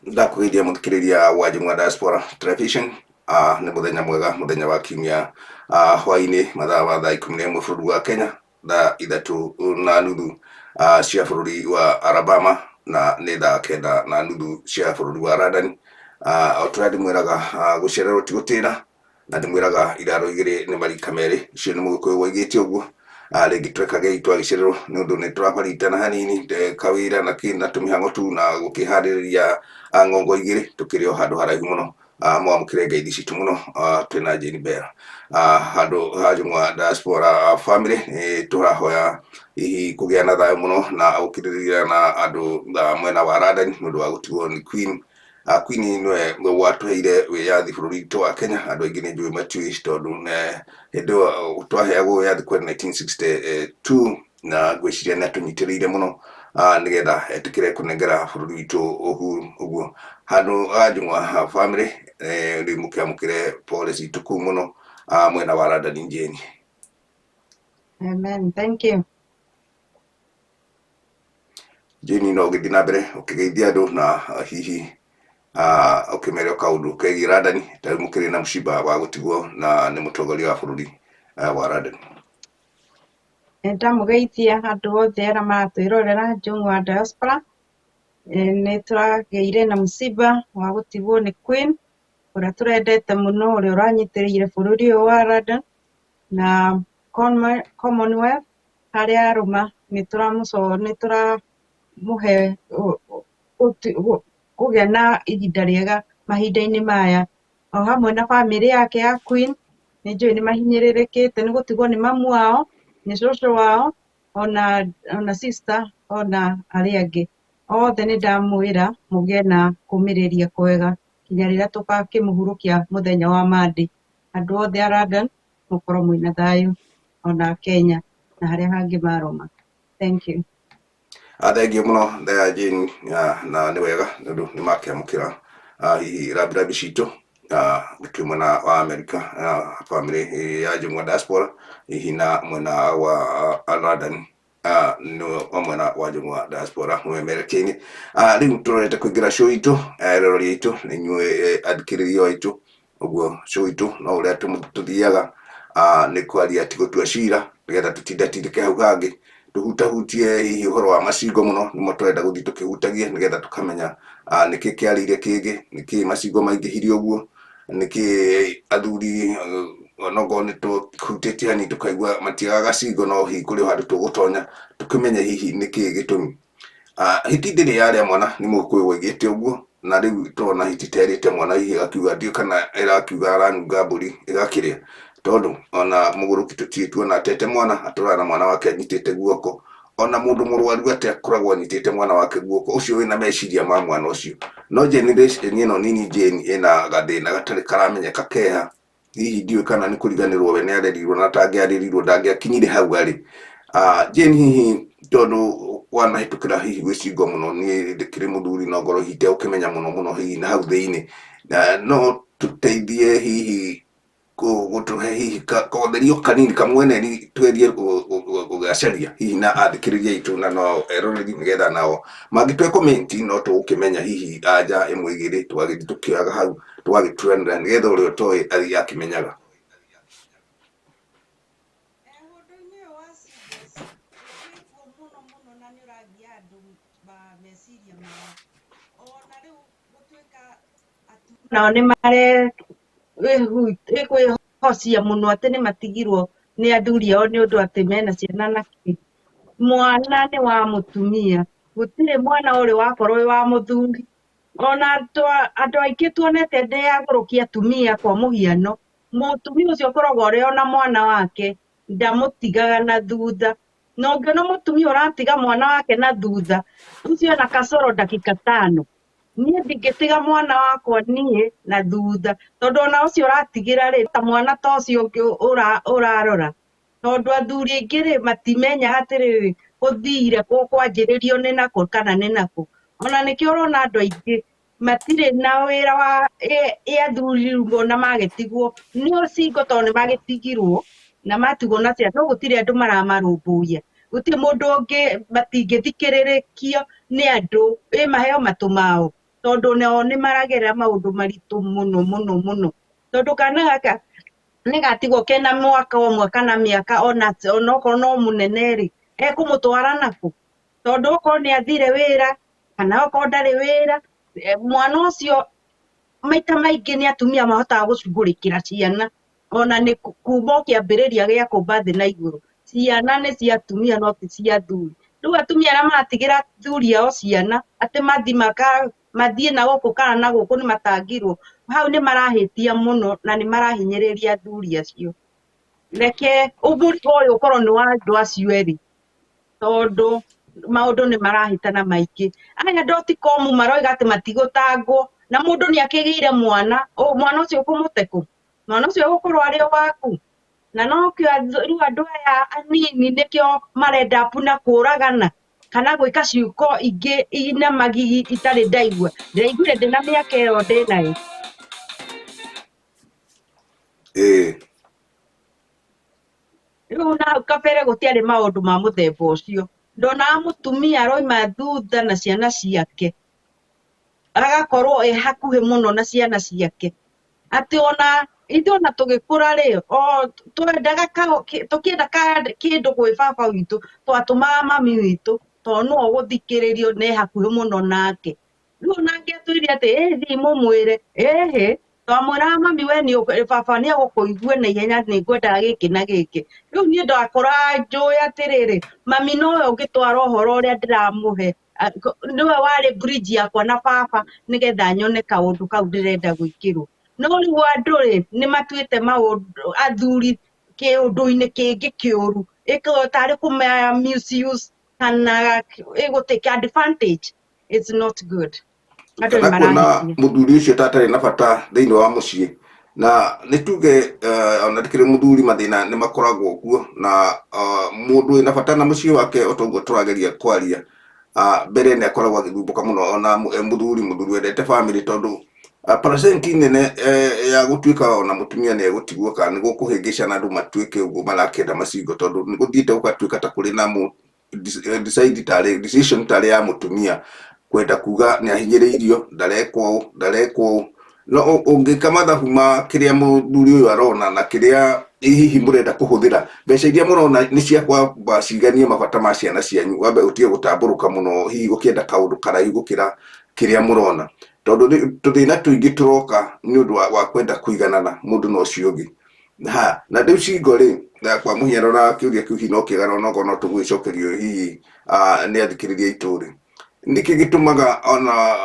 Ndakũgeithia mũthikĩrĩria wa Njũng'wa Diaspora Television. Nĩ mũthenya mwega, mũthenya wa kiumia, hwaĩ-inĩ mathaa ma thaa 11 bũrũri wa Kenya, thaa 3:30 cia bũrũri wa Alabama, na nĩ thaa 9:30 cia bũrũri wa London. O ta ũrĩa ndĩmwĩraga, gũcererwo ti gũtĩra, na ndĩmwĩraga iraro igĩrĩ nĩ marika merĩ, ũcio nĩ mũgĩkũyũ woigĩte ũguo. Rĩngĩ tũrekagei twagĩcererwo nĩ ũndũ nĩ tũrabaritana hanini kawĩra na kĩ na tũmĩhang'o tu na gũkĩharĩrĩria ng'ongo igĩrĩ tũkĩrĩ o handũ haraihu mũno. Mwamũkĩre ngeithi citũ mũno, twĩna Jane Bell handũ ha Njũng'wa Diaspora family. Nĩ tũrahoya hihi kũgĩa na thayũ mũno na ũkirĩrĩria na andũ mwena wa London nĩ ũndũ wa gũtigwo nĩ Queen. Queen nĩwe watũheire wĩyathi bũrũri witũ wa Kenya. Andũ aingĩ nĩ njũĩ matiũĩ, tondũ hĩndĩ ĩyo twaheagwo wĩyathi kweri 1962, na ngwĩciria nĩ atũnyitĩrĩire mũno nĩgetha etĩkĩre kũnengera bũrũri witũ ũhuru. Ũguo handũ ha Njũng'wa family, rĩu mũkĩamũkĩre pole citũ kũu mũno mwena wa London. Jane. Amen. Thank you. Jane, no ũgĩthiĩ na mbere ũkĩgeithia andũ na hihi ũkĩmere kaũndũ kegiĩ London, ta rĩu mũkĩrĩ na mũciba wa gũtigwo na nĩ mũtongoria wa bũrũri wa London. Ndamũgeithia andũ othe arĩa maratwĩrorera Njũng'wa Diaspora. Nĩ tũragĩire na mũciba wa gũtigwo nĩ Queen ũrĩa tũrendete mũno, ũrĩa ũranyitĩrĩire bũrũri ũyũ wa London na Commonwealth harĩa arũma. Nĩ tũramũhe kũgĩa na ihinda rĩega mahinda-inĩ maya, o hamwe na bamĩrĩ yake ya Queen. Nĩ njũĩ nĩ mahinyĩrĩrĩkĩte nĩ gũtigwo nĩ mamu wao, nĩ cũcũ wao, ona sister, ona arĩa angĩ othe. Nĩ ndamwĩra mũgĩe na kũmĩrĩria kwega nginya rĩrĩa tũgakĩmũhurũkia mũthenya wa Monday. Andũ othe a London, mũkorwo mwĩna thayũ, ona Kenya na harĩa hangĩ marũma. Thank you. Thengiũ mũno, Jane, na nĩ wega nĩ ũndũ nĩ makĩamũkĩra hihi rambirambi citũ twĩ mwena wa Amerika, family ya Njũng'wa Diaspora, hihi na mwena wa London, wa mwena wa Njũng'wa Diaspora mũmemerekia-inĩ. Rĩu tũrorete kũingĩra show itũ, eroreri aitũ nĩ inyuĩ athikĩrĩria aitũ. Ũguo show itũ no ũrĩa tũthiaga nĩ kwaria ti gũtua cira, nĩgetha tũtindatindĩke hau hangĩ tũhutahutie hihi ũhoro wa macingo mũno. Nĩmo tũrenda gũthiĩ tũkĩhutagia nĩgetha tũkamenya nĩkĩ kĩarĩire kĩngĩ, nĩkĩ macingo maingĩhire ũguo, nĩkĩ athuri, onokorwo nĩ tũhutĩtie hanini tũkaigua matiagaga gacingo, no hihi kũrĩ o handũ tũgũtonya tũkĩmenye hihi nĩkĩ gĩtũmi. Hiti ndĩrĩ yarĩa mwana, nĩ mũgĩkũyũ woigĩte ũguo, na rĩu tũrona hiti terĩte mwana, hihi ĩgakiuga ndiũ kana ĩrakiuga aranunga mbũri ĩgakĩrĩa, tondũ ona mũgũrũki tũtirĩ tuona atete mwana, atũraga na mwana wake anyitĩte guoko. Ona mũndũ mũrwaru atĩa akoragwo anyitĩte mwana wake guoko, ũcio wĩna meciria ma mwana ũcio. No generation ĩno nini, Jane, ĩna gathĩna gatarĩ karamenyeka keha. Hihi ndiũĩ kana nĩ kũriganĩrwo we nĩ arerirwo, na atangĩarerirwo ndangĩakinyire hau arĩ. Jane, hihi tondũ wanahĩtũkĩra hihi gwĩcingo mũno, niĩ ndĩkĩrĩ mũthuri no ngorwo hihi itegũkĩmenya mũno mũno hihi na hau thĩinĩ, no tũteithie hihi gũtũhe hihi kotherio kanini kamweneni twerie gũgacaria hihi na athikĩrĩria aitũ na no eroreri, nĩgetha nao mangĩtũhe comment no tũgũkĩmenya hihi anja ĩmwe igĩrĩ, tũgagĩthiĩ tũkĩoyaga hau tũgagĩturanĩra nĩgetha ũrĩa ũtoĩ athiĩ akĩmenyaga. Ũndũ-inĩ ũyũ wa singles wĩkuo mũno mũno na nĩ ũragia andũ meciria mao. Ona rĩu gũtuĩka atumia nao nĩ marekwĩhocia mũno atĩ nĩ matigirwo nĩ athuri ao nĩ ũndũ atĩ mena ciana na kĩ. Mwana nĩ wa mũtumia, gũtirĩ mwana ũrĩ wakorwo wĩ wa mũthuri. Ona andũ aingĩ tuonete ndĩ agũrũkia atumia, kwa mũhiano, mũtumia ũcio ũkoragwo ũrĩ ona mwana wake ndamũtigaga na thutha. Na ũngĩona mũtumia ũratiga mwana wake na thutha, ũcio ena kasoro ndagĩka tano. Niĩ ndingĩtiga mwana wakwa niĩ na thutha, tondũ ona ũcio ũratigĩra rĩ, ta mwana ta ũcio ũngĩ ũrarora, tondũ athuri aingĩ rĩ matimenya atĩrĩrĩ gũthire kwanjĩrĩrio nĩ nakũ kana nĩ nakũ. Ona nĩkĩo ũrona andũ aingĩ matirĩ na wĩra wa ĩ athuri rĩu ona magĩtigwo nĩ ũcingo, tondũ nĩ magĩtigirwo na matigwo na ciana, no gũtirĩ andũ maramarũmbũiya, gũtirĩ mũndũ ũngĩ, matingĩthikĩrĩrĩkio nĩ andũ ĩ maheo matũ mao. Tondũ nao nĩ maragerera maũndũ maritũ mũno mũno mũno. Tondũ kana gaka nĩ gatigwo kena mwaka ũmwe kana mĩaka ona onokorwo no mũnene rĩ, ekũmũtwara nakũ? Tondũ okorwo nĩ athire wĩra kana okorwo ndarĩ wĩra, mwana ũcio maita maingĩ nĩ atumia mahotaga gũcugurĩkĩra ciana. Ona nĩ kuma o kĩambĩrĩria gĩa kũmba thĩ na igũrũ, ciana nĩ cia atumia no ti cia athuri. Rĩu atumia arĩa maratigĩra athuri ao ciana atĩ mathiĩ maka mathiĩ na gũkũ kana na gũkũ nĩ matangirwo, hau nĩ marahĩtia mũno na nĩ marahinyĩrĩria athuri acio. Reke mũrigo ũyũ ũkorwo nĩ wa andũ acio erĩ, tondũ maũndũ nĩ marahĩtana maingĩ. Aya dotcom maroiga atĩ matigũtangwo, na mũndũ nĩ akĩgĩire mwana, mwana ũcio ũkũmũte kũ? Mwana ũcio egũkorwo arĩ o waku? Na nokĩo rĩu andũ aya anini nĩkĩo marenda na kũragana kana gwĩka ciĩko ingĩ ina magigi itarĩ ndaigua. Ndĩraiguire ndĩna mĩaka ĩyo ndĩnayo. Rĩu na hau kabere gũtiarĩ maũndũ ma mũthemba ũcio. Ndonaga mũtumia aroima thutha na ciana ciake, agakorwo e hakuhĩ mũno na ciana ciake. Atĩ ona ithuĩ ona tũgĩkũra rĩ, o twendaga tũkĩenda kĩndũ gwĩ baba witũ, twatũmaga mami witũ, tondũ nĩwe ũgũthikĩrĩrio na e hakuhĩ mũno nake. Rĩu ona angĩatwĩrire atĩ ĩ thiĩ mũmwĩre, ĩhĩ, twamwĩraga mami we nĩ baba nĩ egũkũigua na ihenya nĩ ngwendaga gĩkĩ na gĩkĩ. Rĩu niĩ ndakũraga njũĩ atĩrĩrĩ, mami nowe ũngĩtwara ũhoro ũrĩa ndĩramũhe, nĩwe warĩ bridge yakwa na baba nĩgetha nyone kaũndũ kau ndĩrenda gwĩkĩrwo. No rĩu andũ rĩ, nĩ matuĩte maũndũ athuri kĩũndũ-inĩ kĩngĩ kĩũru, ĩkorwo tarĩ kũma misuse kana ĩgũ take advantage. It's not good. Andũ nĩ Kana kuona marahĩtia. Mũthuri ũcio ta atarĩ na bata thĩinĩ wa mũciĩ, na nĩ tuge ona ndĩkĩrĩ mũthuri, mathĩna nĩ makoragwo kuo, na mũndũ wĩna bata na mũciĩ wake, o toguo tũrageria kwaria, mbere nĩ akoragwo agĩthumbũka mũno ona mũthuri wendete bamĩrĩ, tondũ percent nene ya gũtuĩka ona mũtumia nĩ egũtigwo kana nĩ gũkũhĩngĩcana andũ matuĩke ũguo marakĩenda macingo, tondũ nĩ gũthiĩte gũgatuĩka ta kũrĩ na decide tarĩ decision tarĩ ya mũtumia kwenda kuga nĩ ahinyĩrĩirio, ndarekwo ũũ, ndarekwo ũũ. No ũngĩka mathabu ma kĩrĩa mũthuri ũyũ arona na kĩrĩa hihi mũrenda kũhũthĩra mbeca iria mũrona nĩ cia kwamba ciganie mabata ma ciana cianyu, wambe ũtige gũtambũrũka mũno hihi ũkĩenda kaũndũ karaihu gũkĩra kĩrĩa mũrona, tondũ tũthĩna tũingĩ tũroka nĩ ũndũ wa kwenda kũiganana mũndũ na ũcio ũngĩ. Ha na rĩu cingo rĩ, na kwa mũhiano, na kĩũria kĩu hihi no kĩega no onokorwo no tũgũgĩcokerio hihi nĩ athikĩrĩria aitũ rĩ, nĩkĩ gĩtũmaga ona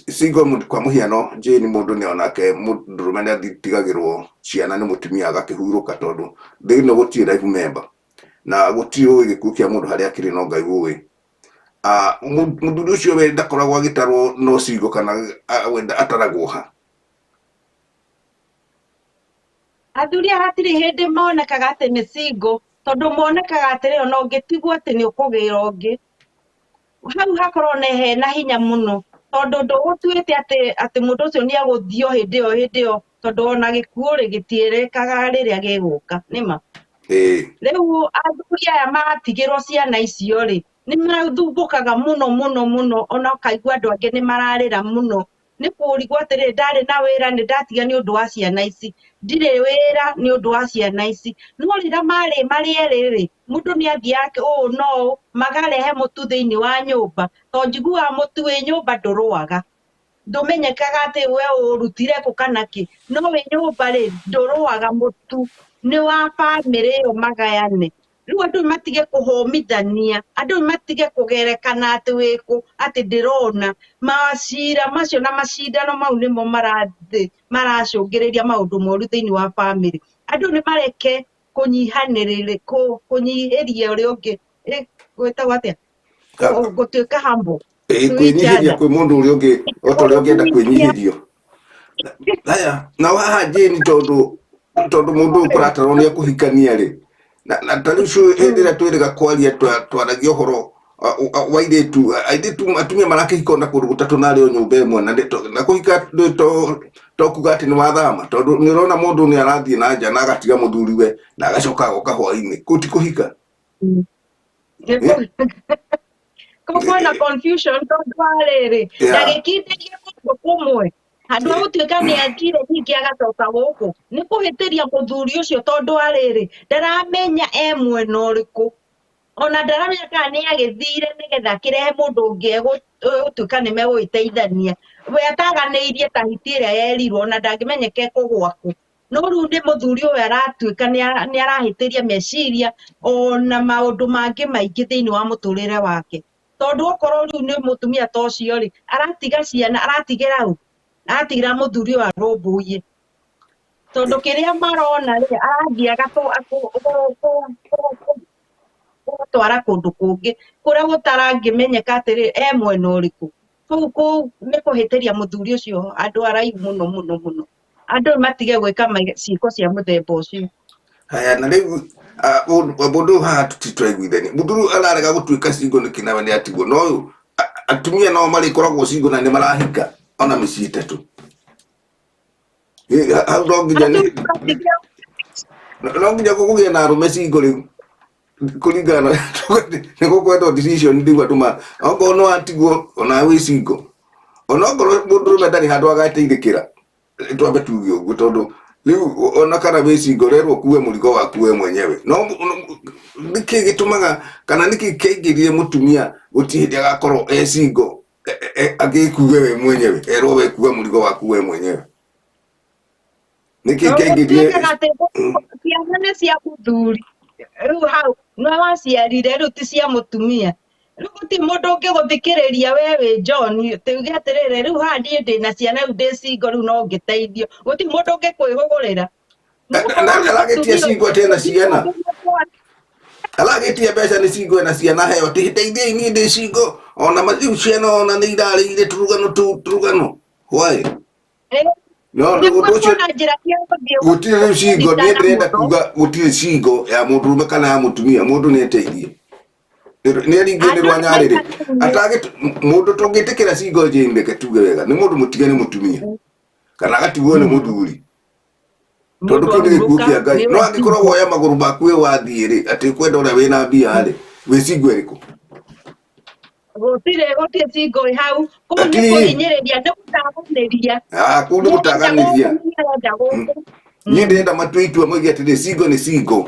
single kwa mũhiano Jane, mũndũ nĩ onake mũndũrũme nĩ atigagĩrwo ciana nĩ mũtumia agakĩhurũka, tondũ thĩ ĩno gũtirĩ life member na gũtirĩ ũĩ gĩkuũ kĩa mũndũ harĩa akĩrĩ, no Ngai ũĩ. Mũthuri ũcio we ndakoragwo agĩtarwo no single kana we ataragwo ha? Athuri aya hatirĩ hĩndĩ monekaga atĩ nĩ single, tondũ monekaga atĩrĩ, ona ũngĩtigwo atĩ nĩ ũkũgĩra ũngĩ. Hau hakorwo nĩ hena hinya mũno, tondũ ndũgũtuĩte atĩ mũndũ ũcio nĩ egũthiĩ o hĩndĩ ĩyo hĩndĩ ĩyo, tondũ ona gĩkuũ rĩ gĩtiĩrĩkaga rĩrĩa gĩgũka nĩma. Rĩu athuri aya magatigĩrwo ciana icio rĩ, nĩ mathumbũkaga mũno mũno mũno, ona ũkaigua andũ angĩ nĩ mararĩra mũno nĩ kũrigwo atĩrĩrĩ, ndarĩ na wĩra nĩ ndatiga nĩ ũndũ wa ciana ici, ndirĩ wĩra nĩ ũndũ wa ciana ici. No rĩrĩa marĩ marĩ erĩ rĩ, mũndũ nĩ athiaga ũũ no ũũ, makarehe mũtu thĩinĩ wa nyũmba, tondũ njiguaga mũtu wĩ nyũmba ndũrũaga, ndũmenyekaga atĩ we ũrutire kũ kana kĩ, no wĩ nyũmba rĩ, ndũrũaga, mũtu nĩ wa bamĩrĩ ĩyo magayane. Rĩu andũ matige kũhũmithania, andũ matige kũgerekana atĩ wĩkũ, atĩ ndĩrona macira macio na macindano mau nĩmo marathiĩ maracũngĩrĩria maũndũ moru thĩinĩ wa bamĩrĩ. Andũ nĩ mareke kũnyihanĩrĩria, kũnyihĩria ũrĩa ũngĩ, gwĩtagwo atĩa, gũtuĩka humble to each Kwĩnyihĩria other. Kwĩ mũndũ ũrĩa ũngĩ o ta ũrĩa ũngĩenda kwĩnyihĩrio. Haya, na haha Jane, tondũ mũndũ ũyũ kũratarwo nĩ ekũhikania rĩ, na ta rĩu hĩndĩ ĩrĩa twĩrĩga kwaria twaragia ũhoro wa airĩtu atumia marakĩhika ona kũndũ gũtatũ narĩ o nyũmba ĩmwe, na na kũhika to kuga atĩ nĩ wathama, tondũ nĩ ũrona mũndũ nĩ arathiĩ na nja na agatiga mũthuriwe na agacoka agoka hwainĩ, kũu ti kũhika? Kũu kwĩna confusion, tondũ wa rĩrĩ ndagĩkindĩrie. Kũndũ kũmwe handũ ha gũtuĩka nĩ athire ningĩ agacoka gũkũ nĩ kũhĩtĩria mũthuri ũcio tondũ arĩrĩ ndaramenya e mwena ũrĩkũ, ona ndaramenya kana nĩ agĩthire nĩgetha akĩrehe mũndũ ũngĩ egũtuĩka nĩ megũgĩteithania. We ataganĩirie ta hiti ĩrĩa yerirwo, ona ndangĩmenyeka ekũgwa kũ. No rĩu nĩ mũthuri ũyũ aratuĩka nĩ arahĩtĩria meciria ona maũndũ mangĩ maingĩ thĩinĩ wa mũtũrĩre wake. Tondũ okorwo rĩu nĩ mũtumia ta ũcio rĩ, aratiga ciana, aratigĩra ũ? Aratigĩra mũthuri ũyũ arũmbũiye. Tondũ kĩrĩa marona rĩ, arathiĩ gũtwara kũndũ kũngĩ kũrĩa gũtarangĩmenyeka atĩrĩ e mwena ũrĩkũ. Kũu nĩ kũhĩtĩria mũthuri ũcio andũ araihu mũno mũno mũno. Andũ matige gwĩka ciĩko cia mũthemba ũcio. Haya na rĩu mũndũ ũyũ haha tũtitwaiguithania. Mũthuri ũyũ ararega gũtuĩka single nĩkĩ nawe nĩ atigwo. No ũyũ atumia nao marĩkoragwo single na nĩ marahika ona mĩciĩ ĩtatũ. Hau no nginya no nginya kũgĩe na arũme single rĩu kũringana na nĩ gũkwendwo decision rĩu andũ ma okorwo no atigwo ona wĩ single, ona okorwo mũndũrũme ndarĩ handũ agateithĩkĩra, twambe tuge ũguo tondũ rĩu ona kana wĩ single ũrerwo ũkue mũrigo waku we mwenyewe. No nĩkĩ gĩtũmaga kana nĩkĩ kĩaingĩrire mũtumia gũtirĩ hĩndĩ agakorwo e single agĩkue we mwenyewe, erwo we kua mũrigo waku we mwenyewe? Nĩkĩ kĩaingĩrire? Gũtuĩkaga atĩ ciana nĩ cia mũthuri, rĩu hau nĩwe waciarire, rĩu ti cia mũtumia. Rĩu gũtirĩ mũndũ ũngĩgũthikĩrĩria we wĩ John tuge atĩrĩrĩ, rĩu haha niĩ ndĩna ciana, rĩu ndĩ single, rĩu no ngĩteithio. Gũtirĩ mũndũ ũngĩkwĩhũgũrĩra. Na aragĩtia single atĩ ena ciana, aragĩtia mbeca nĩ single ena ciana heo atĩ ndeithiai niĩ ndĩ single, ona rĩu ciana ona nĩ irarĩire tũrugano tũu tũrugano. Why? No nĩguo ũndũ ũcio kuona njĩra cia gũthiĩ gũtirĩ rĩu single. Niĩ kũnyitana ndĩrenda mũno. kuga gũtirĩ single ya mũndũrũme kana ya mũtumia, mũndũ nĩ eteithie nĩ aringĩ nĩ Andũ rwa nyarĩrĩ maikaraine. atagĩ mũndũ tũngĩtĩkĩra single Jane, reke tuge wega nĩ mũndũ mũtige nĩ mũtumia kana agatigwo nĩ mũthuri tondũ Mũndũ kĩu nĩ gĩkuũ ahurũka kĩa Ngai. No nĩwe angĩkorwo single. woya magũrũ maku we wathiĩ rĩ atĩ kwenda ũrĩa wĩna mbia rĩ, wĩ single ĩrĩkũ? Gũtirĩ single ĩ hau. Kũu nĩ Ati. kũhinyĩrĩria, nĩ gũtaganĩria. Ah, kũu nĩ Nĩ arenda gũtaganĩria. gũkũ, nĩ arenda gũkũ. Niĩ ndĩrenda matue itua moige atĩrĩ, single nĩ single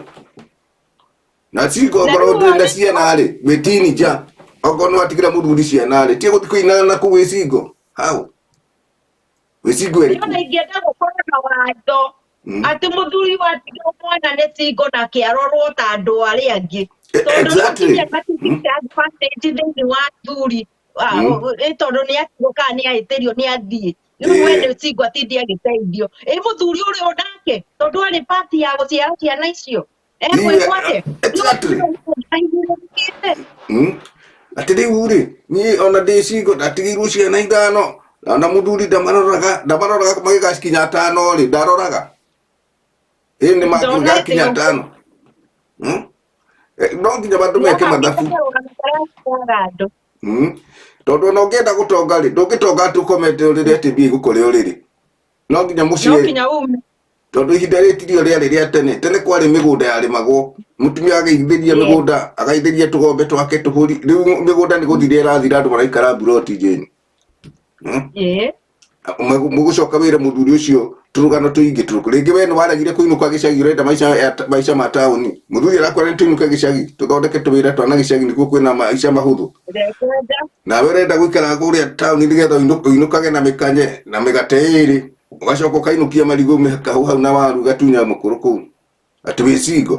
na single Na okorwo rĩu ndũrĩ na ciana rĩ, wĩ teenager, okorwo nĩ watigĩra mũthuri ciana rĩ, tiga gũthiĩ kũinana na kũu wĩ single. Hau wĩ single Niĩ ona ĩrĩkũ? ingĩenda gũkorwo na watho atĩ mũthuri watiga mwana nĩ single na akĩarorwo ta andũ arĩa angĩ, tondũ rĩu atumia matigĩte advantage thĩinĩ wa athuri. Tondũ nĩ atigwo kana nĩ ahĩtĩrio nĩ athiĩ, rĩu we nĩ single atindi agĩteithio ĩ mũthuri ũrĩa onake tondũ arĩ part ya gũciara ciana icio egwĩkwo atĩa? Ahinyĩrĩrĩkĩte. Atĩ rĩu rĩ, niĩ ona ndĩ single ndatigĩirwo ciana ithano ona mũthuri ndamaroraga, ndamaroraga magĩgacikinya atano rĩ, ndaroraga ĩ nĩ Ndonete magakinya ũguo. atano. No nginya andũ meke mathabu. Karũgano karĩa andũ. Tondũ ona ũngĩenda gũtonga rĩ, ndũngĩtonga atĩ ũkomete ũrĩrĩ atĩ mbia igũkore ũrĩrĩ, no nginya No mũciĩ nginya ume. Tondũ ihinda rĩrĩ tirio rĩarĩ rĩa tene. Tene kwarĩ mĩgũnda yarĩmagwo, mũtumia agaithĩria mĩgũnda, agaithĩria tũgombe twake tũbũri. Rĩu mĩgũnda nĩ gũthira ĩrathira, andũ maraikara mburoti, Jane. Mũgũcoka wĩre mũthuri ũcio tũrũgano tũingĩ tũrũkũ rĩngĩ we nĩ waregire kũinũka gĩcagi, ũrenda maica maica ma taũni, mũthuri arakwĩra nĩ tũinũke gĩcagi tũthondeke tũwĩra twana gĩcagi nĩkuo kwĩna maica mahũthũ. Ndekwenda. Nawe ũrenda gũikara kũrĩa taũni nĩgetha ũinũkage na mĩkanye na mĩgate ĩrĩ, ũgacoka ũkainũkia marigũ mĩkahũ hau na waru gatunya mũkũrũ kũu atĩ wĩ single.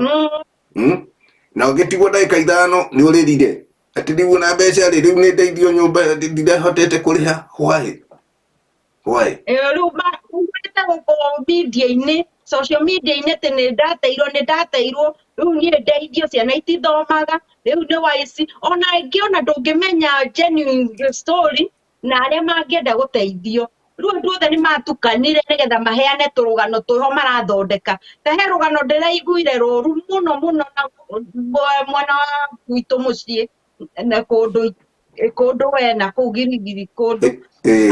Na ũngĩtigwo ndagĩka 5 nĩ ũrĩrire atĩ rĩu ona mbeca rĩ, rĩu nĩ ndeithio nyũmba ndirahotete kũrĩha. Why, why? Rĩu maumĩte gũkũ media-inĩ, social media-inĩ, atĩ nĩ ndateirwo, nĩ ndateirwo, rĩu niĩ ndeithio, ciana itithomaga, rĩu nĩ waici. Ona ĩngĩ ona ndũngĩmenya genuine story na arĩa mangĩenda gũteithio. Rĩu andũ othe nĩ matukanire nĩgetha maheane tũrũgano twĩho marathondeka. Ta he rũgano ndĩraiguire rũru mũno mũno na mwena wa gwitũ mũciĩ na kũndũ kũndũ we na kũu Girigiri kũndũ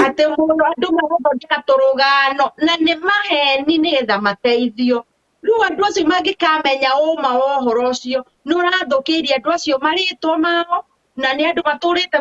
atĩ mũndũ andũ marathondeka tũrũgano na nĩ maheni nĩgetha mateithio. Rĩu andũ acio mangĩkamenya ũma wa ũhoro ũcio, nĩ ũrathũkĩirie andũ acio marĩtwa mao na nĩ andũ matũrĩte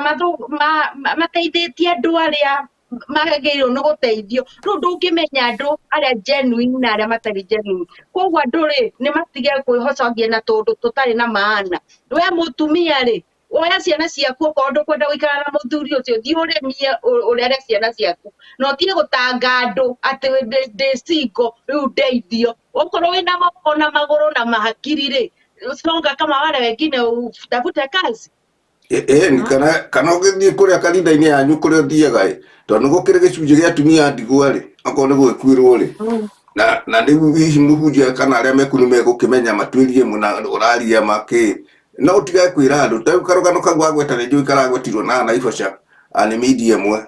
mateithĩtie andũ arĩa Magĩrĩirwo nĩ gũteithio. Rĩu ndũngĩmenya andũ arĩa genuine na arĩa matarĩ genuine. Koguo andũ rĩ, nĩ matige kwĩhocagia na tũndũ tũtarĩ na maana. We mũtumia rĩ, oya ciana ciaku, okorwo ndũkwenda gũikara na mũthuri ũcio, thiĩ ũrĩmie, ũrere ciana ciaku, na ũtige gũtanga andũ atĩ ndĩ single, rĩu ndeithio. Okorwo wĩna moko na magũrũ na mahakiri rĩ, songa kama wale wengine, utafute kazi. Ĩni, kana ũgĩthiĩ kũrĩa kanitha-inĩ yanyu kũrĩa ũthiaga ĩ, tondũ nĩ gũkĩrĩ gĩcunjĩ gĩa atumia a ndigwa rĩ, okorwo nĩ gũgĩkuĩrwo rĩ, na rĩu hihi mũhunjia kana arĩa meku nĩ megũkĩmenya matuĩrie mũna ũraria makĩ, no ũtigage kwĩra andũ. Ta rĩu karũgano kau wagweta nĩ njũĩ karagwetirwo na Naivasha, nĩ media ĩmwe,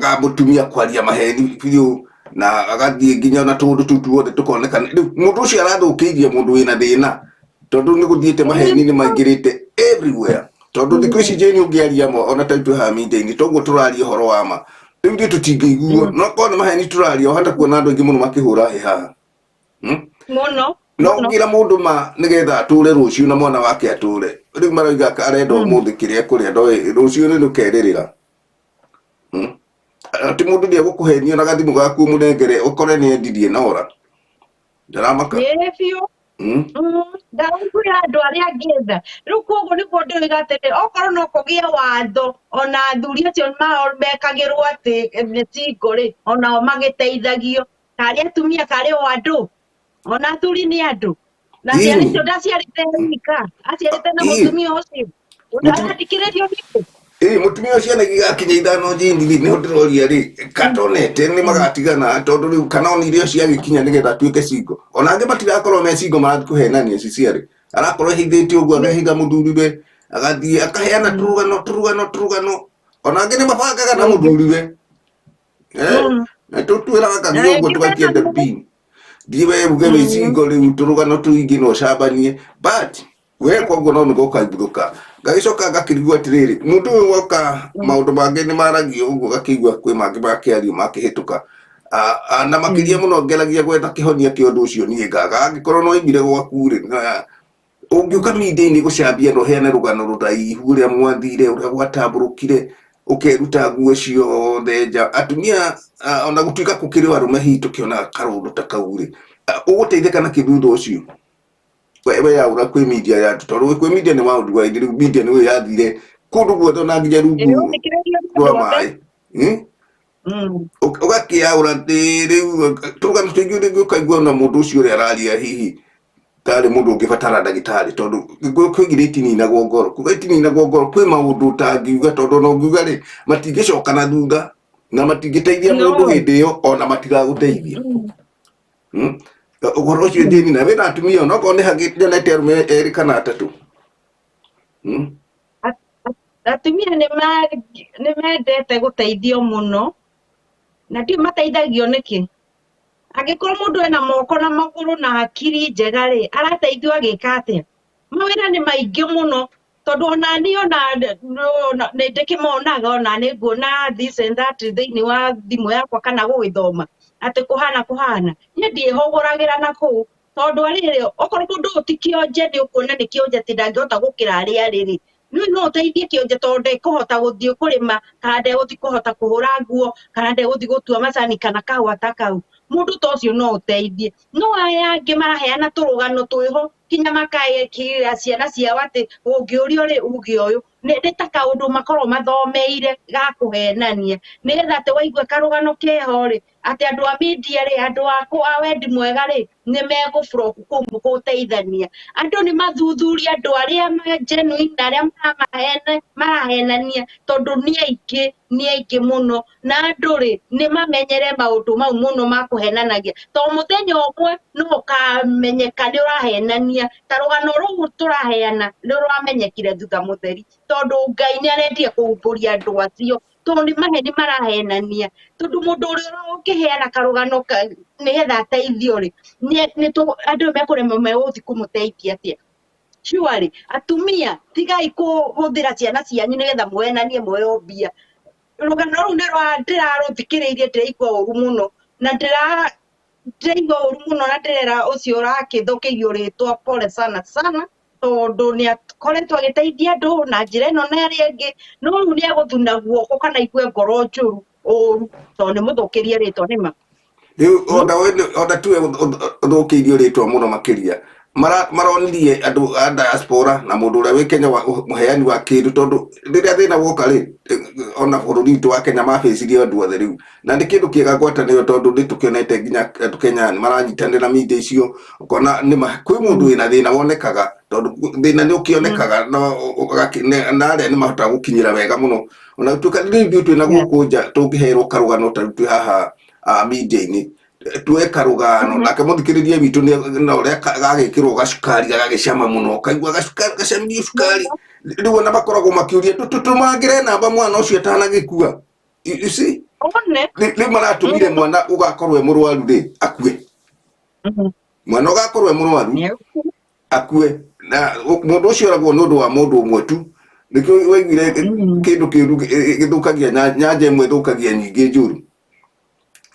ga mũtumia kwaria maheni biũ na agathiĩ nginya na tũũndũ tũu tuothe tũkonekana. Rĩu mũndũ ũcio arathũkĩirie mũndũ wĩna thĩna, tondũ nĩ gũthiĩte maheni nĩ maingĩrĩte everywhere, tondũ thikũ ici Jane ũngĩaria ma, ona ta ithuĩ haha media-inĩ toguo tũraria ũhoro wa ma, rĩu ithuĩ tũtingĩiguo, no korwo nĩ maheni tũraria, ũhota kuona andũ aingĩ mũno makĩhũra hĩ haha. Mũno. No Mũno. ũngĩra mũndũ ma nĩgetha atũre rũciũ na mwana wake atũre, rĩu maroiga arenda ũmũthĩ kĩrĩa ekũrĩa, ndoĩ rũciũ nĩ rũkerĩrĩra. Atĩ mũndũ nĩ egũkũhenia na gathimũ gaku ũmũnengere, ũkore nĩ endirie nora ndaramaka. Ĩĩ biũ. Ndaraiguĩra andũ arĩa angĩ tha. Rĩu koguo nĩguo ndĩroiga atĩrĩ, okorwo no kũgĩe watho, ona athuri acio mao mekagĩrwo atĩ nĩ single rĩ, onao magĩteithagio karĩ atumia, karĩ o andũ, ona athuri nĩ andũ. Na ciana icio ndaciarĩte wika, aciarĩte na mũtumia ũcio. Ũndarathikĩrĩrio nĩkũ? Ĩĩ, mũtumia ũcio ciana igakinya 5 Jane rĩ, nĩho ndĩroria rĩ, katonete nĩ magatigana, tondũ rĩu kana onire o ciagĩkinya nĩgetha atuĩke single. Ona angĩ matirakorwo me single, marathiĩ kũhenania ciciarĩ, arakorwo ehithĩte ũguo, akahitha mũthuriwe, agathiĩ akaheana tũrũgano tũrũgano tũrũgano. Ona angĩ nĩ mabangaga na mũthuriwe. Na tũtwĩraga Na kagia ũguo rĩngĩ tũgaikia mena ndabini, thiĩ we uge wĩ single, rĩu tũrũgano tũingĩ no ũcambanie, but we koguo no nĩguo ũkaiguthũka. Ngagĩcoka ngakĩrigwo atĩrĩrĩ, mũndũ ũyũ woka, maũndũ mangĩ nĩ maragio ũguo, gakĩigua kwĩ mangĩ makĩario makĩhĩtũka. Na makĩria mũno ngeragia gwetha kĩhonia kĩa ũndũ ũcio niĩ ngaga, angĩkorwo no oimire gwaku rĩ, na ũngĩũka media-inĩ gũcambia na ũheane rũgano rũraihu ũrĩa mwathire, ũrĩa gwatambũrũkire, ũkeruta nguo ciothe nja atumia, ona gũtuĩka gũkĩrĩ o arũme hihi tũkĩonaga karũndũ ta kau rĩ, ũgũteithĩka na kĩ thutha ũcio we yaura kwĩ media ya andũ, tondũ kwĩ media nĩ worldwide, rĩu media nĩ yathire kũndũ guothe, ona nginya rungu Ĩrĩthikĩrĩrio nĩ rwa andũ othe. maĩ. Ũgakĩaũra atĩ rĩu tũrũgano tũingĩ rĩngĩ ũkaigua ona mũndũ ũcio ũrĩa araria hihi tarĩ mũndũ ũngĩbatara ndagĩtarĩ, tondũ Gĩkũyũ kĩoigire itininagwo ngoro, kuga itininagwo ngoro kwĩ maũndũ ũtangiuga, tondũ ona ũngiuga rĩ, matingĩcoka na thutha na matingĩteithia No. mũndũ hĩndĩ ĩyo, ona matigagũteithia. Ũhoro ũcio Jane, na wĩna atumia, onokorwo nĩ hangĩ nyonete arũme erĩ kana atatũ. Atumia nĩ mendete gũteithio mũno, na ndiũ mateithagio nĩkĩ. Angĩkorwo mũndũ ena moko na magũrũ na hakiri njega rĩ, arateithio agĩka atĩa? Mawĩra nĩ maingĩ mũno, tondũ ona niĩ ona nĩ ndĩkĩmonaga, ona nĩ nguona this and that thĩinĩ wa thimũ yakwa kana gũgĩthoma atĩ kũhana kũhana. Niĩ ndiĩhũgũragĩra na kũu, tondũ rĩrĩ, okorwo mũndũ ũyũ ti kĩonje, nĩ ũkuona nĩ kĩonje atĩ ndangĩhota gũkĩra harĩa arĩ rĩ, niĩ no ũteithie kĩonje, tondũ ndekũhota gũthiĩ kũrĩma, kana ndegũthiĩ kũhota kũhũra nguo, kana ndegũthiĩ gũtua macani kana kahũa ta kau. Mũndũ ta ũcio no ũteithie. No aya angĩ maraheana tũrũgano twĩho nginya makaĩkĩrĩra ciana ciao atĩ ũngĩũrio rĩ, uge ũyũ nĩ ta kaũndũ makoragwo mathomeire ga kũhenania, nĩgetha atĩ waigua karũgano keho rĩ, atĩ andũ a media rĩ, andũ a wendi mwega rĩ, nĩ megũ-flock kũu gũteithania. Andũ nĩ mathuthurie andũ arĩa me genuine na arĩa marahenania, tondũ nĩ aingĩ, nĩ aingĩ mũno. Na andũ rĩ, nĩ mamenyere maũndũ mau mũno ma kũhenanagia, tondũ mũthenya ũmwe no ũkamenyeka nĩ ũrahenania. Ta rũgano rũu tũraheana nĩ rwamenyekire thutha mũtheri, tondũ Ngai nĩ arendire kũhumbũria andũ acio, tondũ nĩ maheni marahenania. Tondũ mũndũ ũrĩa ũngĩheana karũgano nĩgetha ateithio rĩ, andũ mekũremwo megũthiĩ kũmũteithia atĩa? Surely atumia, tigai kũhũthĩra ciana cianyu nĩgetha mũhenanie mũheo mbia. Rũgano rũu nĩ rwa ndĩrarũthikĩrĩirie, ndĩraigua ũru mũno, na ndĩraigua ũru mũno, na ndĩrera ũcio ũrakĩthũkĩirio rĩtwa pole sana sana. Tondũ nĩ akoretwo agĩteithia andũ na njĩra ĩno na ĩrĩa ĩngĩ, no rĩu nĩ egũthuna guoko kana aigue ngoro njũru ũru tondũ nĩ mũthũkĩrie rĩtwa nĩma. Rĩu ona we ona tuwe ũthũkĩirio rĩtwa mũno makĩria, maronirie andũ a diaspora na mũndũ ũrĩa wĩ Kenya mũheani wa kĩndũ, tondũ rĩrĩa thĩna woka rĩ, ona bũrũri witũ wa Kenya mabĩcirie andũ othe rĩu, na nĩ kĩndũ kĩega ngwatanĩro, tondũ nĩ tũkĩonete nginya andũ Kenya nĩ maranyitanĩra media icio, ũkona nĩ kwĩ mũndũ wĩna thĩna wonekaga, tondũ thĩna nĩ ũkĩonekaga na arĩa nĩ mahotaga gũkinyĩra wega mũno, ona gũtuĩka rĩu ithuĩ twĩna gũkũ nja tũngĩherwo karũgano ta rĩu twĩ haha media-inĩ tuoe karũgano, nake mũthikĩrĩria witũ na ũrĩa gagĩkĩrwo gacukari gagagĩcama mũno, ũkaigua gacukari gacamirie cukari. Rĩu ona makoragwo makĩũria tũtũmangĩre namba mwana ũcio atanagĩkua. You see? One. Rĩu maratũmire mwana ũgakorwo e mũrwaru rĩ akue, mwana ũgakorwo e mũrwaru akue, na mũndũ ũcio oragwo nĩ ũndũ wa mũndũ ũmwe tu. Nĩkĩo waiguire kĩndũ kĩũru gĩthũkagia nyanja ĩmwe ĩthũkagia nyingĩ njũru.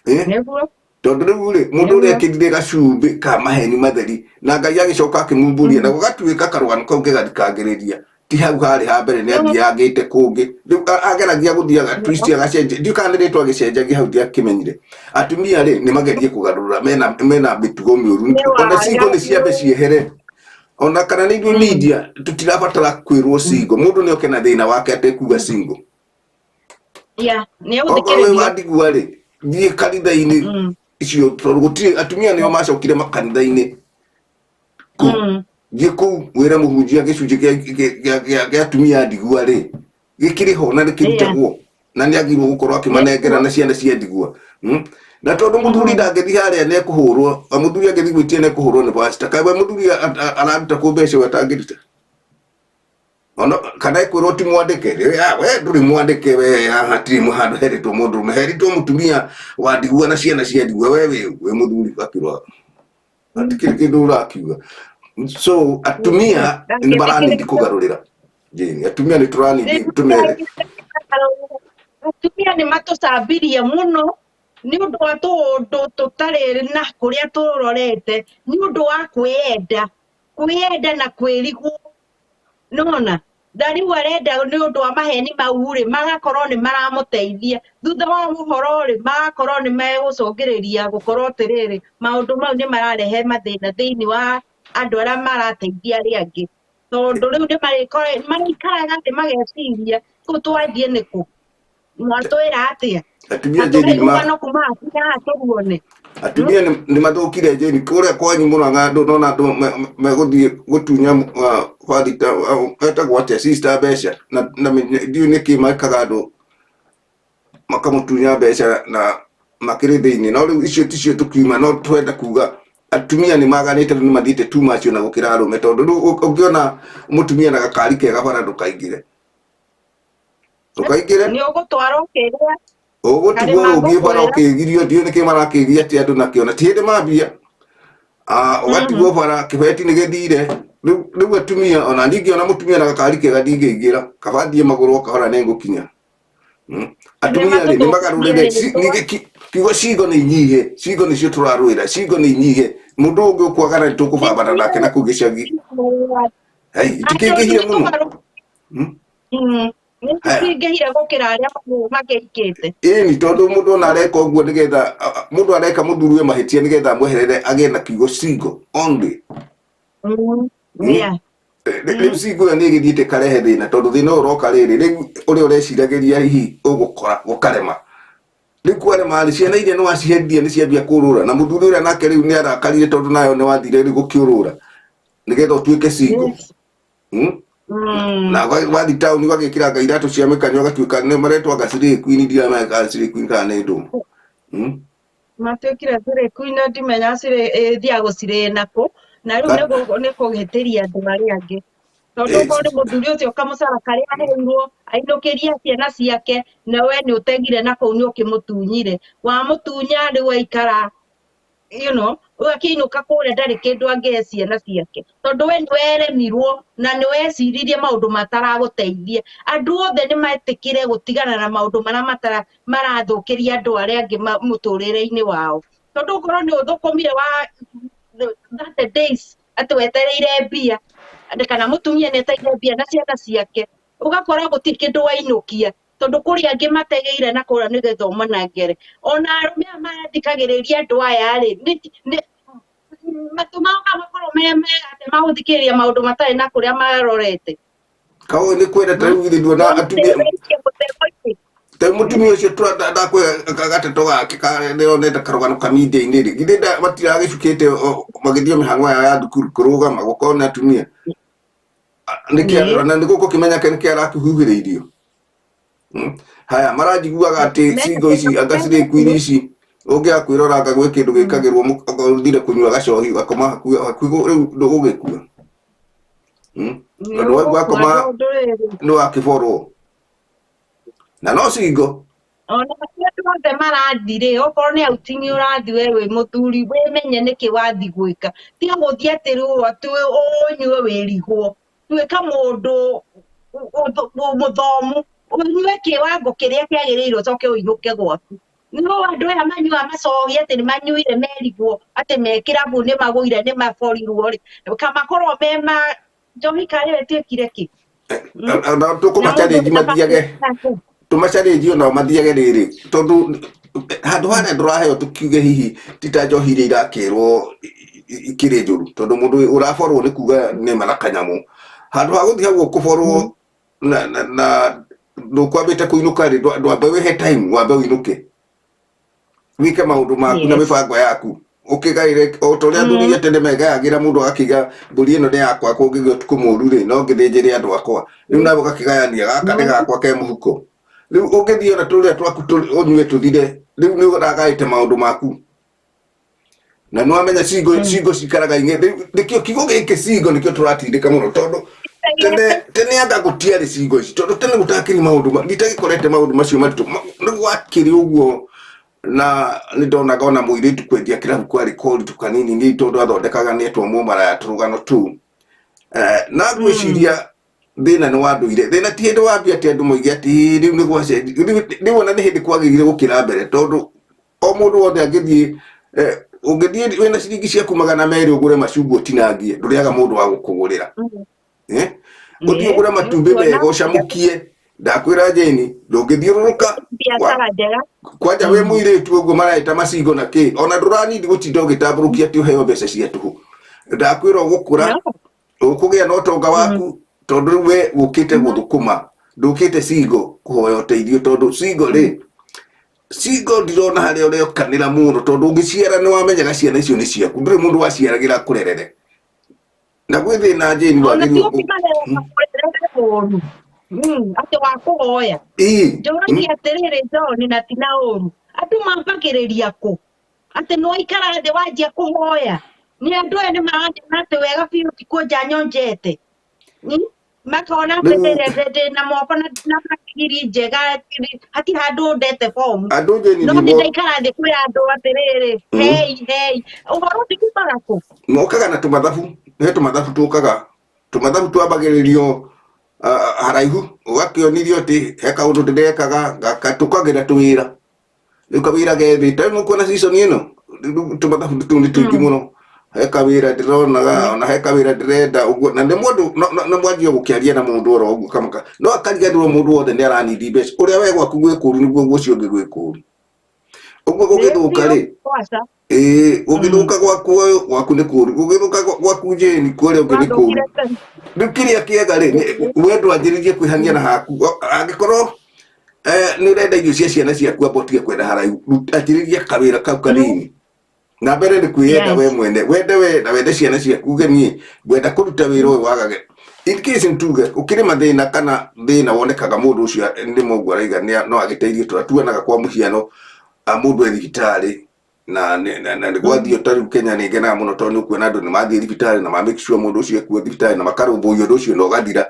Eh? Nĩguo. Tondũ rĩu rĩ, mũndũ ũrĩa ekĩrire gacumbĩ ka maheni matheri na Ngai agĩcoka akĩmumbũria, na gũgatuĩka karũgano kau kegathikangĩrĩria ti hau harĩ ha mbere, nĩ athiangĩte kũngĩ. Rĩu ageragia gũthiaga twist agacenjia, ndiũ kana nĩ rĩtwa agĩcenjagia hau, ndiakĩmenyire. Atumia rĩ, nĩ magerie kũgarũrũra, mena mĩtugo mĩũru. Nĩ Ona single nĩ ciambe ciehere, ona kana nĩ ithuĩ media tũtirabatara kwĩrwo single, mũndũ nĩ oke na thĩna wake atekuga single. Ya, nĩ Okorwo wĩ egũthikĩrĩrio. wa ndigua rĩ, thiĩ kanitha-inĩ icio, tondũ gũtirĩ atumia nĩo macokire makanitha-inĩ kũu. Thiĩ kũu wĩre mũhunjia gĩcunjĩ kĩa atumia a ndigua rĩ gĩkĩrĩ ho na nĩkĩrutagwo, na nĩ agĩrĩirwo gũkorwo akĩmanengera na ciana cia ndigua. Na tondũ mũthuri ndangĩthiĩ harĩa nĩ ekũhũrwo, mũthuri angĩthiĩ gwĩtia nĩ ekũhũrwo nĩ pastor. Kaĩ we mũthuri araruta kũ mbeca we atangĩruta? Ona kana ekwĩrwo ti mwandĩke, we ndũrĩ mwandĩke, we haha hatirĩ handũ heritwo mũndũrũme, heritwo mũtumia wa ndigua na ciana cia ndigua, we wĩ mũthuri akĩrwo hatikĩrĩ kĩndũ ũrakiuga. So atumia nĩ maranindi kũgarũrĩra. Jane, atumia nĩ tũranindi tũmere. Atumia nĩ matũcambirie mũno nĩ ũndũ wa tũũndũ tũtarĩ na kũrĩa tũrorete, nĩ ũndũ wa kwĩyenda, kwĩyenda na kwĩrigwo nona na rĩu arenda nĩ ũndũ wa maheni mau rĩ, magakorwo nĩ maramũteithia thutha wa ũhoro rĩ, magakorwo nĩ megũcũngĩrĩria gũkorwo atĩrĩrĩ, maũndũ mau nĩ mararehe mathĩna thĩinĩ wa andũ arĩa marateithia arĩa angĩ, tondũ rĩu nĩ marĩikaraga thĩ mageciria kũu twathiĩ nĩkũ, mwatwĩra atĩa? Atumia Na Jane nĩ tũraigua kuma hakuhĩ haha tũruone. Atumia nĩ mathũkire, Jane, kũrĩa kwanyu mũrang'a andũ nona andũ megũthiĩ gũtunya bathita etagwo atĩa, sister mbeca na ndiũĩ nĩkĩ mekaga andũ makamũtunya mbeca na makĩrĩ thĩinĩ, no rĩu icio ticio tũkiuma, no twenda kuga atumia nĩ maganĩte, rĩu nĩ mathiĩte too much ona gũkĩra arũme, tondũ rĩu ũngĩona mũtumia na gakari kega bara, ndũkaingĩre, ndũkaingĩre. Nĩ ũgũtwarwo ũkĩrĩa. Ũgũtigwo Karĩma ũthiĩ bara ngũkwĩra. ũkĩgirio, ndiũĩ nĩkĩ marakĩgia atĩ andũ nakĩo na ti hĩndĩ mambia. Ũgatigwo bara kĩbeti nĩ gĩthire. Rĩu atumia, ona ningĩona mũtumia na gakari kega ndingĩingĩra, kaba thiĩ magũrũ o kahora nĩ ngũkinya. Atumia rĩ, nĩ magarũrĩre ningĩ kiugo cingo nĩ inyihe, cingo nĩcio tũrarũĩra, cingo nĩ inyihe, mũndũ ũngĩ ũkwagana nĩ tũkũbambana nake na kũu gĩcagi. Hai, itikĩingĩhire mũno. Nĩ cingĩhire gũkĩra arĩa makĩhikĩte. Ĩni, tondũ mũndũ ona areka ũguo nĩgetha mũndũ areka mũthuri we mahĩtia nĩgetha amweherere agĩe na kiugo single only. Rĩu single ĩyo nĩ ĩgĩthiĩte ĩkarehe thĩna, tondũ thĩna ũyũ ũroka rĩrĩ, rĩu ũrĩa ũreciragĩria hihi ũgũkora gũkarema, rĩu kwarema rĩ, ciana iria nĩ waciherithia nĩ ciambia kũrũra, na mũthuri ũrĩa nake rĩu nĩ arakarire tondũ nayo nĩ wathire rĩu gũkĩũrũra nĩgetha ũtuĩke single. Na wathi taũni ũgagĩkĩra anga iratũ cia mĩkanyo, ũgatuĩka nĩ maretwo anga slay queen, ndiramenya kana slay queen kana nĩ ndũ. Matuĩkire cirĩ queen, ndimenya cirĩ ĩthiaga gũcirĩ nakũ, na rĩu nĩ kũhĩtĩria andũ arĩa angĩ, tondũ okorwo nĩ mũthuri ũcio kamũcara karĩa aheirwo ainũkĩrie ciana ciake, na we nĩ ũtegire na kũu nĩ ũkĩmũtunyire, wamũtunya rĩu aikara rĩu akĩinũka kũrĩa ndarĩ kĩndũ angĩhe ciana ciake, tondũ we nĩ weremirwo na nĩ weciririe maũndũ mataragũteithia. Andũ othe nĩ metĩkĩre gũtigana na maũndũ marĩa matara marathũkĩria andũ arĩa angĩ mũtũrĩre-inĩ wao, tondũ okorwo nĩ ũthũkũmire wa 30 days atĩ wetereire mbia, Kana mũtumia nĩ ateire mbia na ciana ciake, ũgakora gũtirĩ kĩndũ wainũkia, tondũ kũrĩ angĩ mategeire na kũrĩa nĩgetha ũmanangere. Ona arũme aya marathikagĩrĩria andũ aya rĩ, matũ mao makorwo me mega atĩ magũthikĩrĩria maũndũ matarĩ na kũrĩa marorete. Kaũ nĩ kwenda ta rĩu githĩ nduona atumia Wĩikie mũtego-inĩ. Ta mũtumia ũcio ndakwĩra gateto gake ndĩronete karũgano kamindia-inĩ rĩ, githĩ matiragĩcukĩte magĩthiĩ mĩhang'o yao ya thukuru kũrũgama gũkorwo nĩ atumia nĩkĩ Ĩĩ. na nĩguo gũkĩmenyeke nĩkĩ arakĩhuhĩrĩirio. Haya maranjiguaga atĩ cingo ici anga cirĩ kwiri ici ũngĩaga kwĩrora anga gwĩ kĩndũ gĩkagĩrwo okorwo ũthire kũnyua gacohi ũgakoma hakuhĩ hakuhĩ rĩu ndũgũgĩkua. Nĩ Tondũ ũgũkua wakoma ndũrĩrĩ. nĩ wakĩborwo na no cingo. Ona ti andũ othe marathi rĩ, okorwo nĩ outing ũrathi we wĩ mũthuri, wĩmenye nĩkĩ wathi gwĩka. Tiga gũthiĩ atĩ rĩu atĩ ũnyue wĩrigwo. Tuĩka mũndũ mũthomu, ũnyue kĩwango kĩrĩa kĩagĩrĩire ũcoke ũinũke gwaku. No andũ aya manyuaga macohi atĩ nĩ manyuire merigwo atĩ me kĩrabu nĩ magũire nĩ maborirwo rĩ, kamakorwo me ma njohi karĩ ĩtuĩkire kĩ? Na Na tũkũma mũndũ challenge mathiage ũtabatiĩ tũma challenge onao mathiage rĩrĩ, tondũ handũ harĩa ndũraheo tũkiuge hihi ti ta njohi iria irakĩrwo ikĩrĩ njũru, tondũ mũndũ ũraborwo nĩ kuga nĩma na kanyamũ handũ ha gũthiĩ hau ũkũborwo na ndũkwambĩte kũinũka rĩ, ndwambe wĩhe time wambe ũinũke wĩke maũndũ maku na mĩbango yaku ũkĩgaĩre o ta ũrĩa athuri a tene megayagĩra, mũndũ agakĩiga mbũri ĩno nĩ yakwa, kũngĩgĩa ũtukũ mũru rĩ, no ngĩthĩnjĩre andũ akwa, rĩu nawe ũgakĩgayania gaka nĩ gakwa ke mũhuko. Rĩu ũngĩthiĩ ona tũrĩa twaku ũnyue tũthire, rĩu nĩ ũragaĩte maũndũ maku na nĩ wamenya cingo cingo cikaraga ingĩ. Rĩu nĩkĩo kiugo gĩkĩ cingo nĩkĩo tũratindĩka mũno, tondũ tene tene anga gũtiarĩ cingo ici, tondũ tene gũtakĩrĩ maũndũ nditagĩkorete maũndũ macio maritũ nĩ gwakĩrĩ ũguo. Na nĩ ndonaga ona mũirĩtu kwendia kĩrabu kwarĩ koritũ kanini nĩ tondũ athondekaga nĩ etwo mũmaraya tũrũgano tũu. Na ngwĩciria thĩna nĩ wa ndũire, thĩna ti hĩndĩ wambia atĩ andũ moige atĩ "Ĩ, rĩu nĩ gwacenjia." Rĩu ona nĩ hĩndĩ kwagĩrire gũkĩra mbere, tondũ o mũndũ wothe angĩthiĩ ũngĩthiĩ wĩna ciringi ciaku 200 ũgũre macungwa ũtinangie, ndũrĩaga mũndũ wa gũkũgũrĩra. Ũthiĩ ũgũre matumbĩ mega ũcamũkie, ndakwĩra Jane, ndũngĩthiũrũrũka biacara njega. Kwanja wĩ mũirĩtu ũguo maraĩta macingo na kĩ, ona ndũranindi gũtinda ũgĩtambũrũkia atĩ ũheo mbeca cia tũhũ. Ndakwĩra ũgũkũra ũkũgĩa na ũtonga waku, tondũ rĩu we ũkĩte gũthũkũma, ndũkĩte cingo kũhoya ũteithio, tondũ cingo rĩ, cingo ndirona harĩa ũrekanĩra mũno, tondũ ũngĩciara nĩ wamenyaga ciana icio nĩ ciaku, ndũrĩ mũndũ waciaragĩra kũrerere na gwĩ thĩna Jane. Ona ti wagĩrĩirwo ũkĩmarera kũrerere ũru atĩ wa kũhoya. Njũragia atĩrĩrĩ, John, na ti na ũru, andũ mambagĩrĩria kũ atĩ nĩ waikara thĩ wanjia kũhoya? Nĩ andũ aya nĩ maranyona atĩ wega biũ ti kũnja nyonjete. Makona atĩ ndĩ na moko na hakiri njega, hatirĩ handũ ndete bomu. Andũ Jane No nĩ nĩmo ndaikara thĩ kwĩra andũ atĩrĩrĩ, hei hei, ũhoro ũcio umaga kũ? Mokaga na tũmathabu, he tũmathabu tũkaga, tũmathabu twambagĩrĩrio haraihu, ũgakĩonithio atĩ he kaũndũ ndĩrekaga gaka, tũkagĩra tũwĩra rĩu kawĩra gethĩ ta rĩu nĩũkuona season ĩno, rĩu tũmathabu tũu nĩ tũingĩ mũno. He kawĩra ndĩronaga, ona he kawĩra ndĩrenda ũguo, na nĩ mũndũ no mwanjia gũkĩaria na mũndũ oro ũguo kamaka no akariganĩrwo mũndũ wothe nĩ aranindi mbeca. Ũrĩa we gwaku gwĩ kũru nĩguo ũcio ũngĩ gwĩ kũru ũguo gũgĩthũka rĩ. Kwaca. Ĩĩ, gũgĩthũka gwaku gwaku nĩ kũru, gũgĩthũka gwaku Jane kũrĩa ũngĩ nĩ kũru. Wathũkire tene. Rĩu kĩrĩa kĩega rĩ, we ndwanjĩrĩrie kwĩhang'ia na haku. Angĩkorwo nĩ ũrenda irio cia ciana ciaku, amba ũtige kwenda haraihu, anjĩrĩria kawĩra kau kanini na mbere nĩ kwĩyenda we mwene, wende we na wende ciana ciaku, uge niĩ ngwenda kũruta wĩra ũyũ wagage. In case ntuge ũkĩrĩ mathĩna kana thĩna wonekaga mũndũ ũcio nĩ mũguo araiga no agĩteithio, tũratuanaga kwa mũhiano mũndũ e thibitarĩ na nĩ gwathiĩ ta rĩu Kenya nĩ ngenaga mũno tondũ nĩ ũkuona andũ nĩ mathiĩ thibitarĩ na ma make sure mũndũ ũcio ekuo thibitarĩ na makarũmbũiyo ũndũ ũcio na ũgathira.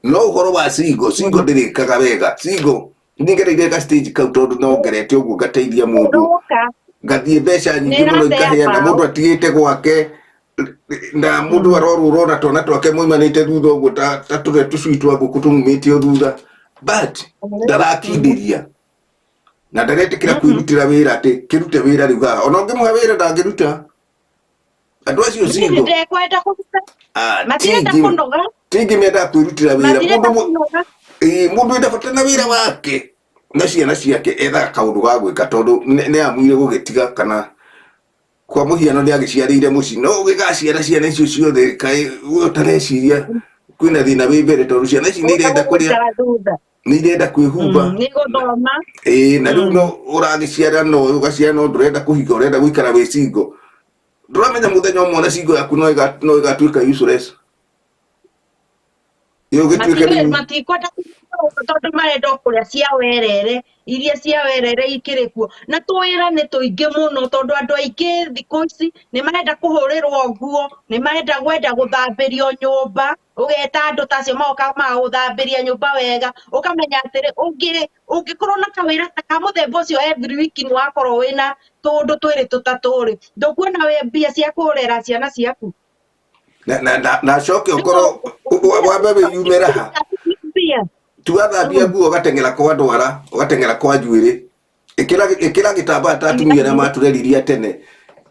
No ũhoro wa single, single ndĩrĩkaga wega. Single nĩ ngereire ga stage kau, tondũ no ngerete ũguo ngateithia mũndũ, Ũroka. ngathiĩ mbeca nyingĩ mũno Nĩ ĩratea ikaheana mbaũ. mũndũ atigĩte gwake na mũndũ arorũra ona twana twake moimanĩte thutha ũguo ta tũrĩa tũcui twa ngũkũ tumumĩte o thutha, but ndarakindĩria na ndaretĩkĩra kwĩrutĩra wĩra atĩ kĩrute wĩra rĩu haha. Ona ũngĩmũhe wĩra ndangĩruta. Andũ acio Niĩ single ndekwenda kũruta, ah, matirenda tingi kũnoga, tingi mendaga kwĩrutĩra wĩra. Matirenda Mũndũ kũnoga. Mũndũ wĩna bata na wĩra wake na ciana ciake ethaga kaũndũ ga gwĩka, tondũ nĩ amuire gũgĩtiga, kana kwa mũhiano nĩ agĩciarĩire mũciĩ, no ũgĩgaciara ciana icio ciothe, kaĩ we ũtareciria kwĩna thĩna wĩ mbere, tondũ ciana ici nĩ irenda kũrĩa, Gũikara thutha. Nĩ irenda kwĩhumba. Nĩ gũthoma. Ĩĩ, na rĩu no ũragĩciara, no ũgaciara, no ndũrenda kũhinga, ũrenda gũikara wĩ single. Ndũramenya mũthenya ũmwe na single yaku no ĩgatuĩka useless, ĩyo ũgĩtuĩke rĩu Matikwenda kũruta tondũ marenda o kũrĩa cia werere, iria cia werere ikĩrĩ kuo, na tũwĩra nĩ tũingĩ mũno, tondũ andũ aingĩ thikũ ici nĩ marenda kũhũrĩrwo nguo, nĩ marenda gwenda gũthambĩrio nyũmba. Ũgeta andũ ta acio magoka magagũthambĩria nyũmba wega, ũkamenya atĩrĩ, ũngĩkorwo na kawĩra ta ka mũthemba ũcio every week, nĩ wakorwo wĩna tũũndũ twĩrĩ tũtatũ rĩ, ndũkuona wĩ mbia cia kũrera ciana ciaku. Na coke ũkorwo wambe wĩyume raha. Mbia. Tugathambia nguo, ũgateng'era kwa ndwara, ũgateng'era kwa njuĩrĩ, ĩkĩra gĩtambaya ta atumia arĩa matũreririe tene.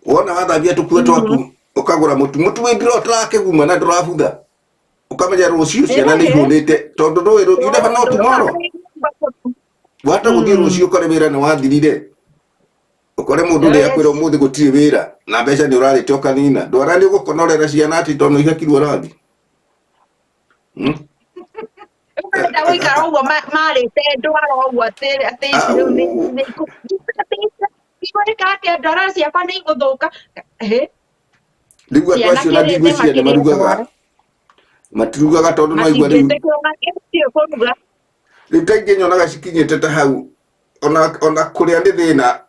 Wona wathambia tũkuo twaku, ũkagũra mũtu, mũtu wĩ ndiro ũtarakĩguma na ndũrabutha, ũkamenya rũciũ ciana nĩ ihũnĩte, tondũ ndũĩ you never know tomorrow. Wahota gũthiĩ rũciũ ũkore wĩra nĩ wathirire, ũkore mũndũ ũrĩa akwĩra ũmũthĩ gũtirĩ wĩra, na mbeca nĩ ũrarĩte ũkanina. Ndwara nĩ ũgũkonorera ciana atĩ tondũ ihakirwo rangi. Ũrenda gũikara ũguo marĩte ndwara ũguo atĩ ici rĩu nĩ atĩa, ndwara ciakwa nĩ igũthũka. Hĩ. Rĩu andũ Ciana acio na kĩrĩte ndigwĩciria nĩ makĩrĩa marugaga. ndwara. Matirugaga tondũ no aigua rĩu Matingĩtĩkĩra matingĩtiĩ kũruga. Rĩu ta ingĩ nyonaga cikinyĩte ta hau, ona kũrĩa nĩ thĩna,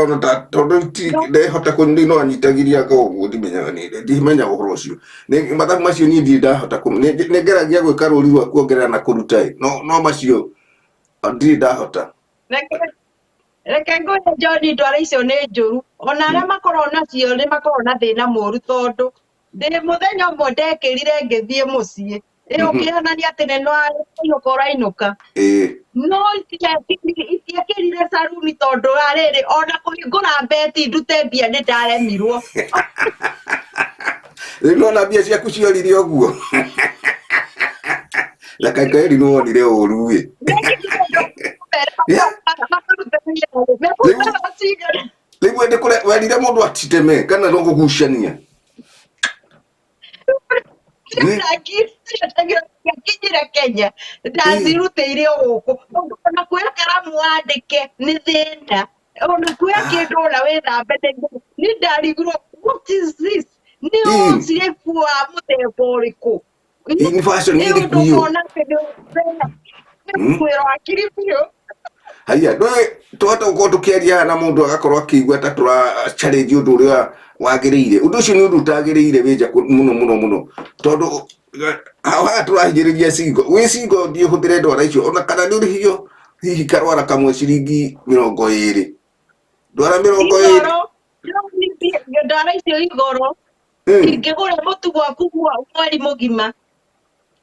ona ta tondũ ti ndehota kũ no anyitagiria anga ũguo, ndimenyaga nĩ ndimenya ũhoro ũcio, nĩ mathabu macio niĩ ndirĩ ndahota nĩ ngeragia gwĩka rũri rwa kuongerera na kũruta ĩ, no macio ndirĩ ndahota. Reke ngwĩre John, ndwara icio nĩ njũru, ona arĩa makoragwo nacio nĩ makoragwo na thĩna mũru, tondũ ndĩ mũthenya ũmwe ndekĩrire ngĩthiĩ mũciĩ ĩ ũkĩonania atĩ nĩ nĩwainũka ũrainũka, no itiekĩrire saruni, tondũ rĩrĩ ona kũhingũra beti ndute mbia nĩ ndaremirwo. Rĩu nona mbia ciaku ciorire ũguo na kaikaeri nĩ wonire ũru ĩ. Rĩu ĩndĩ kũrĩa werire mũndũ atiteme kana no kũgucania? Kinyire Kenya ndacirutĩire o gũkũ, tondũ ona kuoya karamu wandĩke nĩ thĩna, ona kuoya kĩndũ ona wĩthambe nĩ ndarigirwo, what is this? Nĩ ũcirebu wa mũthemba ũrĩkũ? Ĩ nĩ fashion Nĩ ũndũ ĩrĩkũ iyo? Ũkona atĩ nĩ kwĩrwo hakiri biũ. Haiya, ndũĩ twahota gũkorwo tũkĩaria haha na mũndũ agakorwo akĩigua ta tũra challenge ũndũ ũrĩa wagĩrĩire. Ũndũ ũcio nĩ ũndũ ũtagĩrĩire wĩ nja mũno mũno mũno, tondũ haha tũrahinyĩrĩria single. Wĩ single thiĩ ũhũthĩre ndwara icio, ona kana nĩ ũrĩhio hihi karwara kamwe ciringi 20, ndwara 20. Igoro ndwara icio igoro ingĩgũra mũtu gwaku mweri mũgima.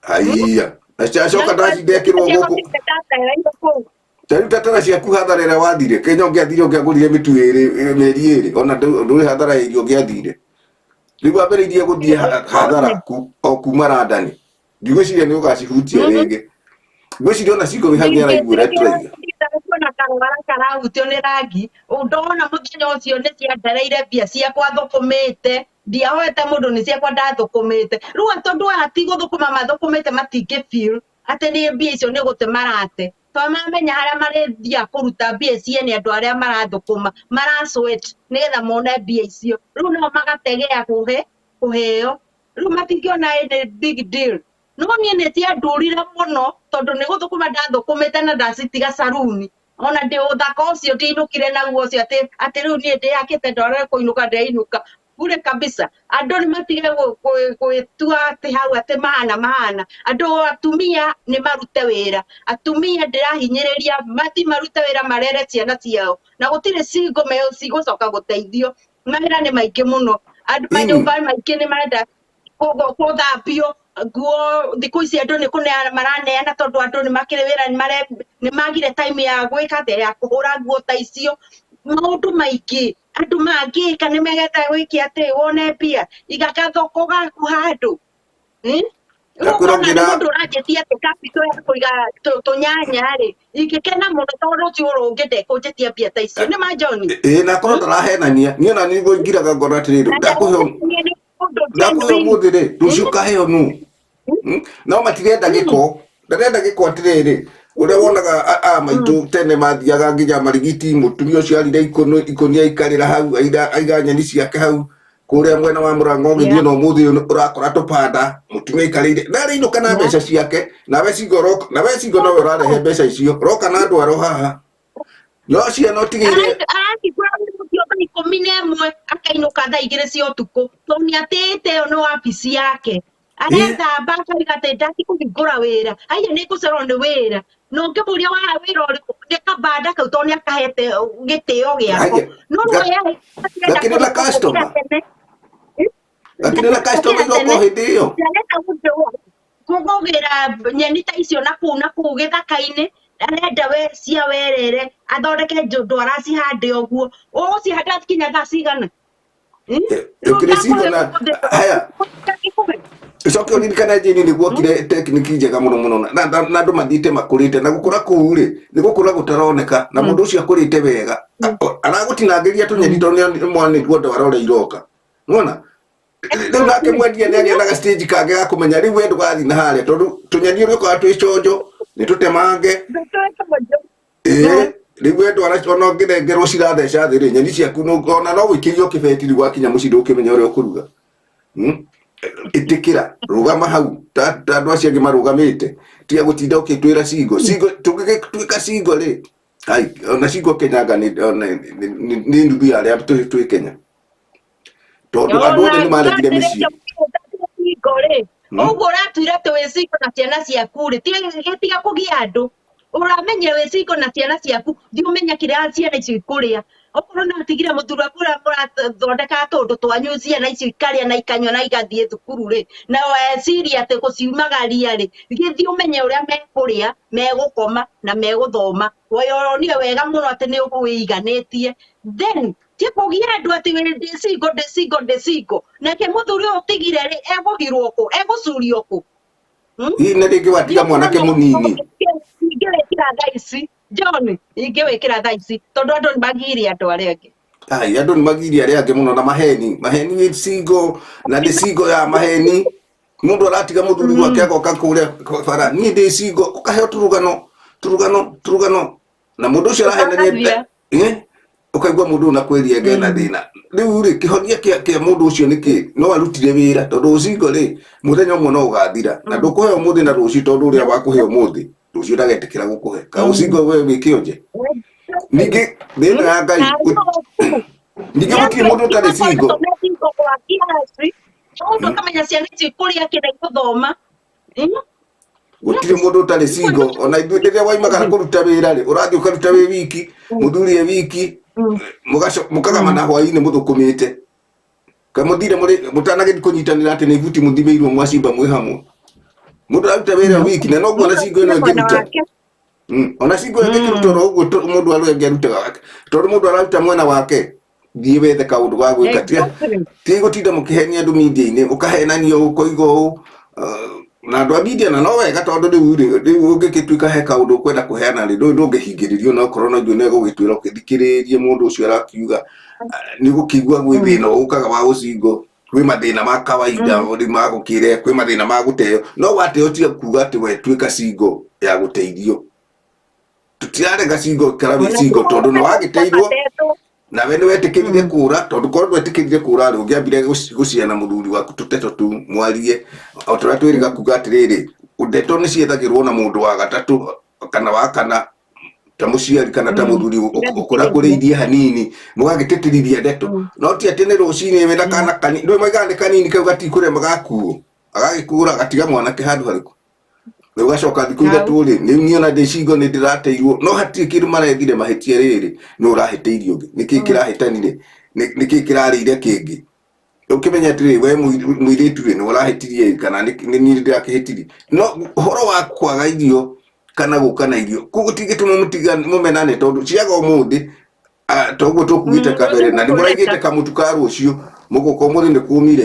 Haiya, na ciacoka ndacindekĩrwo gũkũ. Ndatereire kũu. Ta rĩu tatara ciaku, hathara ĩrĩa wathire Kenya, ũngĩathire ũngĩagũrire mĩtu ĩrĩ mĩeri 2, ona ndũrĩ hathara ya irio ũngĩathire. Rĩu wambĩrĩirie gũthiĩ hathara o kuma London, ndigwĩciria nĩ ũgacihutia rĩngĩ. Ngwĩciria ona cingo wĩ hau nĩ araigua ũrĩa tũraiga. Kuona karwara karahutio nĩ rangi, ndona mũthenya ũcio nĩ ciandereire mbia ciakwa thũkũmĩte, ndiahoete mũndũ, nĩ ciakwa ndathũkũmĩte. Rĩu tondũ aya ti gũthũkũma mathũkũmĩte, matingĩ feel atĩ nĩ mbia icio nĩ gũte marate, tondũ mamenya harĩa marĩthiaga kũruta mbia ciene, andũ arĩa marathũkũma mara sweat nĩgetha mone mbia icio, rĩu nao magategea kũhe kũheo, rĩu matingĩona ĩnĩ big deal. No niĩ nĩ ciandurire mũno, tondũ nĩ gũthũkũma ndathũkũmĩte na ndacitiga saruni, ona ndĩ ũthaka ũcio ndinũkire naguo ũcio atĩ rĩu niĩ ndĩhakĩte ndwara kũinũka ndĩrainũka bure kabisa. Andũ nĩ matige gwĩtua atĩ hau atĩ mahana mahana. Andũ atumia nĩ marute wĩra, atumia ndĩrahinyĩrĩria mathi marute wĩra marere ciana ciao, na gũtirĩ single cigũcoka gũteithio. Mawĩra nĩ maingĩ mũno, andũ manyũmba maingĩ nĩ marenda gũthambio nguo. Thikũ ici andũ nĩ kũneana maraneana, tondũ andũ nĩ makĩrĩ wĩra, nĩ magire time ya gwĩka atĩa, ya kũhũra nguo ta icio. Maũndũ maingĩ. Andũ mangĩka nĩ megetha gwĩke atĩ wone mbia, iga gathoko gaku handũ. Hmm? Rĩu Ndakwĩra ũkona nĩ ngĩra mũndũ ũranjĩtia atĩ capital ya kũiga tũnyanya rĩ, ingĩkena mũno tondũ ũcio ũrĩa ũngĩ ndekũnjĩtia mbia ta icio. Nĩ ma John? Ĩĩ, na korwo Hmm? ndarahenania niĩ ona nĩguo ngiraga ngona atĩrĩrĩ, Na ndakũhe ndarahenania nĩ ũndũ ndakũhe genuine. ũmũthĩ rĩ, rũciũ Hmm? ũkaheo nũ? No matirenda gĩko, ndarenda gĩko atĩrĩrĩ, ũrĩa wonaga a maitũ tene mathiaga nginya marigiti, mũtumia ũcio arire ikũnia aikarĩra hau, aiga nyeni ciake hau kũrĩa mwena wa Mũrang'a ũgĩthiĩ na ũmũthĩ ũyũ ũrakora tũbanda, mũtumia aikarĩire na arĩinũka na mbeca ciake, nawe cingo nawe cingo nowe ũrarehe mbeca icio, ũroka na ndwaro haha, no ciana ũtigĩire. Aratigũra mũtio thaa 11 akainũka thaa 2 cia ũtukũ tondũ nĩ atĩĩte ĩyo nĩ wabici yake. Arethamba akauga atĩ ndakũhingũra wĩra, haiya nĩ ngũcererwo nĩ wĩra, na ũngĩmũria wa wĩra ũrĩkũ nĩ kabanda kau tondũ nĩ akahete gĩtĩo gĩako. Haiya, No rĩu we arenda gakĩrĩ na kũrĩka gũkĩra customer. tene. Gakĩrĩ na customer Gũkĩra iroko tene. hĩndĩ ĩyo. Ndarenda kũgũgĩra nyeni ta icio na kũu na kũu gĩthaka-inĩ, arenda we cia werere athondeke ndwara acihande ũguo, ũgũcihanda kinya thaa cigana? Rĩu Ũkĩrĩ ndakũhe cingo na ũmũthĩ haya ndangĩkũhe. Ũcoke ũririkane Jane nĩ guokire tekiniki njega mũno mũno na andũ mathiĩte makũrĩte na gũkũra kũu rĩ nĩ gũkũra gũtaroneka, na mũndũ ũcio akũrĩte wega aragũtinangĩria tũnyeni tondũ nĩ mwana nĩguo ndwara ũrĩa iroka nĩwona. Rĩu nake mwendia nĩ agĩa na ga stage kangĩ ga kũmenya rĩu we ndũgathiĩ na harĩa tondũ tũnyeni ũrĩa ũkoragwo twĩ conjo nĩ tũtemange. Ĩĩ, rĩu we ndwara ona ũngĩnengerwo ciratheca thĩ rĩ, nyeni ciaku ona no ũikĩrio kĩbeti rĩu wakinya mũciĩ ndũkĩmenya ũrĩa ũkũruga. Ĩtĩkĩra, rũgama hau ta andũ acio angĩ marũgamĩte, tiga gũtinda ũkĩtwĩra cingo cingo. Tũngĩgĩtuĩka cingo rĩ, ai, ona cingo Kenya anga nĩ nuthu ya arĩa twĩ Kenya, tondũ andũ othe nĩ maregire mĩciĩ. Cingo rĩ, ũguo ũratuire atĩ wĩ cingo na ciana ciaku rĩ, tiga kũgia andũ. Ũramenyire wĩ cingo na ciana ciaku, thiĩ ũmenye kĩrĩa ciana icio ikũrĩa. Okorwo no ũtigire mũthuri waku ũrĩa mũrathondekaga tũũndũ twanyu, ciana icio ikarĩa na ikanyua na igathiĩ thukuru rĩ, na weciria atĩ gũciumagaria rĩ, gĩthiĩ ũmenye ũrĩa mekũrĩa, megũkoma na megũthoma. Wonire wega mũno atĩ nĩ wĩiganĩtie. Then ti kũgia andũ atĩ ndĩ single, ndĩ single, ndĩ single. Nake mũthuri ũyũ ũtigire rĩ, egũgirwo kũ? Egũcurio kũ? Hihi na rĩngĩ watiga mwanake mũnini. Ingĩwĩkĩra thaa ici, John, ingĩwĩkĩra thaa ici, tondũ andũ nĩ magirie andũ arĩa angĩ. Ai, andũ nĩ magirie arĩa angĩ mũno na maheni. Maheni wĩ single, na ndĩ single ya maheni. Mũndũ aratiga mũthuri gwake agoka kũrĩa bara, niĩ ndĩ single, ũkaheo tũrũgano, tũrũgano, tũrũgano. Na mũndũ ũcio arahenania, ũkaigua mũndũ ũyũ na kwĩria enge na thĩna. Rĩu rĩ, kĩhonia kĩa mũndũ ũcio nĩ kĩ? No arutire wĩra, tondũ ũcingo rĩ, mũthenya ũmwe no ũgathira. Na ndũkũheo ũmũthĩ na rũciũ, tondũ ũrĩa wakũhe ũmũthĩ, rũciũ ndagetĩkĩra gũkũhe. Ka ũcingo we wĩ kĩonje. Ningĩ, thĩna ya Ngai, ningĩ gũtirĩ mũndũ ũtarĩ single. Mũndũ akamenya ciana icio ikũrĩa kĩrĩa igũthoma. Gũtirĩ mũndũ ũtarĩ single. Ona ithuĩ rĩrĩa waimagara kũruta wĩra rĩ, ũrathiĩ ũkaruta wĩ wiki, mũthuri e wiki, mũkagamana hwaĩ-inĩ mũthũkũmĩte. Kamũthire mũrĩ mũtanagĩthiĩ kũnyitanĩra atĩ nĩ ibuti mũthimĩirwo mwacimba mwĩ hamwe. Mũndũ aruta wĩra wiki na noguo ona single ĩno ĩngĩruta. Ona single ĩyo ĩngĩkĩruta oro ũguo mũndũ arĩa ũngĩ arutaga wake. Tondũ mũndũ araruta mwena wake, thiĩ wethe kaũndũ ga gwĩka. Tiga gũtinda mũkĩhenia andũ media-inĩ, ũkahenania ũũ, ũkoiga ũũ. Na andũ a media na no wega tondũ rĩu rĩ, rĩu ũngĩgĩtuĩka he kaũndũ ũkwenda kũheana rĩ, ndũngĩhingĩrĩrio na okorwo no ithuĩ no ĩgũgĩtwĩra ũkĩthikĩrĩrie mũndũ ũcio arakiuga, nĩ ũgũkĩigua gwĩ thĩna ũkaga wa ũcingo, kwĩ mathĩna ma kawaida rĩu ma gũkĩre, kwĩ mathĩna ma gũteo. No wateo tiga kuga atĩ we tuĩka single ya gũteithio. Tũtirarega single ikara wĩ single tondũ nĩ wagĩteirwo nawe nĩ wetĩkĩrire kũra, tondũ korwo ndwetĩkĩrire kũra rĩ, ũngĩambire gũciana mũthuri waku tũteto tu mwarie, o ta ũrĩa twĩrĩga kuga atĩrĩrĩ, ndeto nĩ ciethagĩrwo na mũndũ wa gatatũ kana wa kana, ta mũciari kana ta mũthuri ũkũrakũrĩirie hanini, mũgagĩtĩtĩrithia ndeto. No ti atĩ nĩ rũcinĩ wĩna kana kanini, ndũĩ moigaga nĩ kanini kau gatikũrĩa magakuo, agagĩkũra agatiga mwanake handũ harĩkũ. Rĩu gacoka thikũ ithatũ rĩ, nĩ niĩ ona ndĩ single nĩ ndĩrateirwo, no hatirĩ kĩndũ marethire mahĩtia rĩrĩ, nũ ũrahĩtĩirie ũngĩ, nĩkĩ kĩrahĩtanire, nĩkĩ kĩrarĩire kĩngĩ. Ũkĩmenya atĩrĩrĩ, we mũirĩtu rĩ, nĩ ũrahĩtirie kana nĩ niĩ ndĩrakĩhĩtirie. No ũhoro wa kwaga irio kana gũka na irio, kũu gũtingĩtũma mũmenane tondũ ciaga ũmũthĩ, Toguo tũkugĩte kabere na nĩ mũraigĩte kamũtu ka rũciũ mũgũka ũmũthĩ nĩ kumire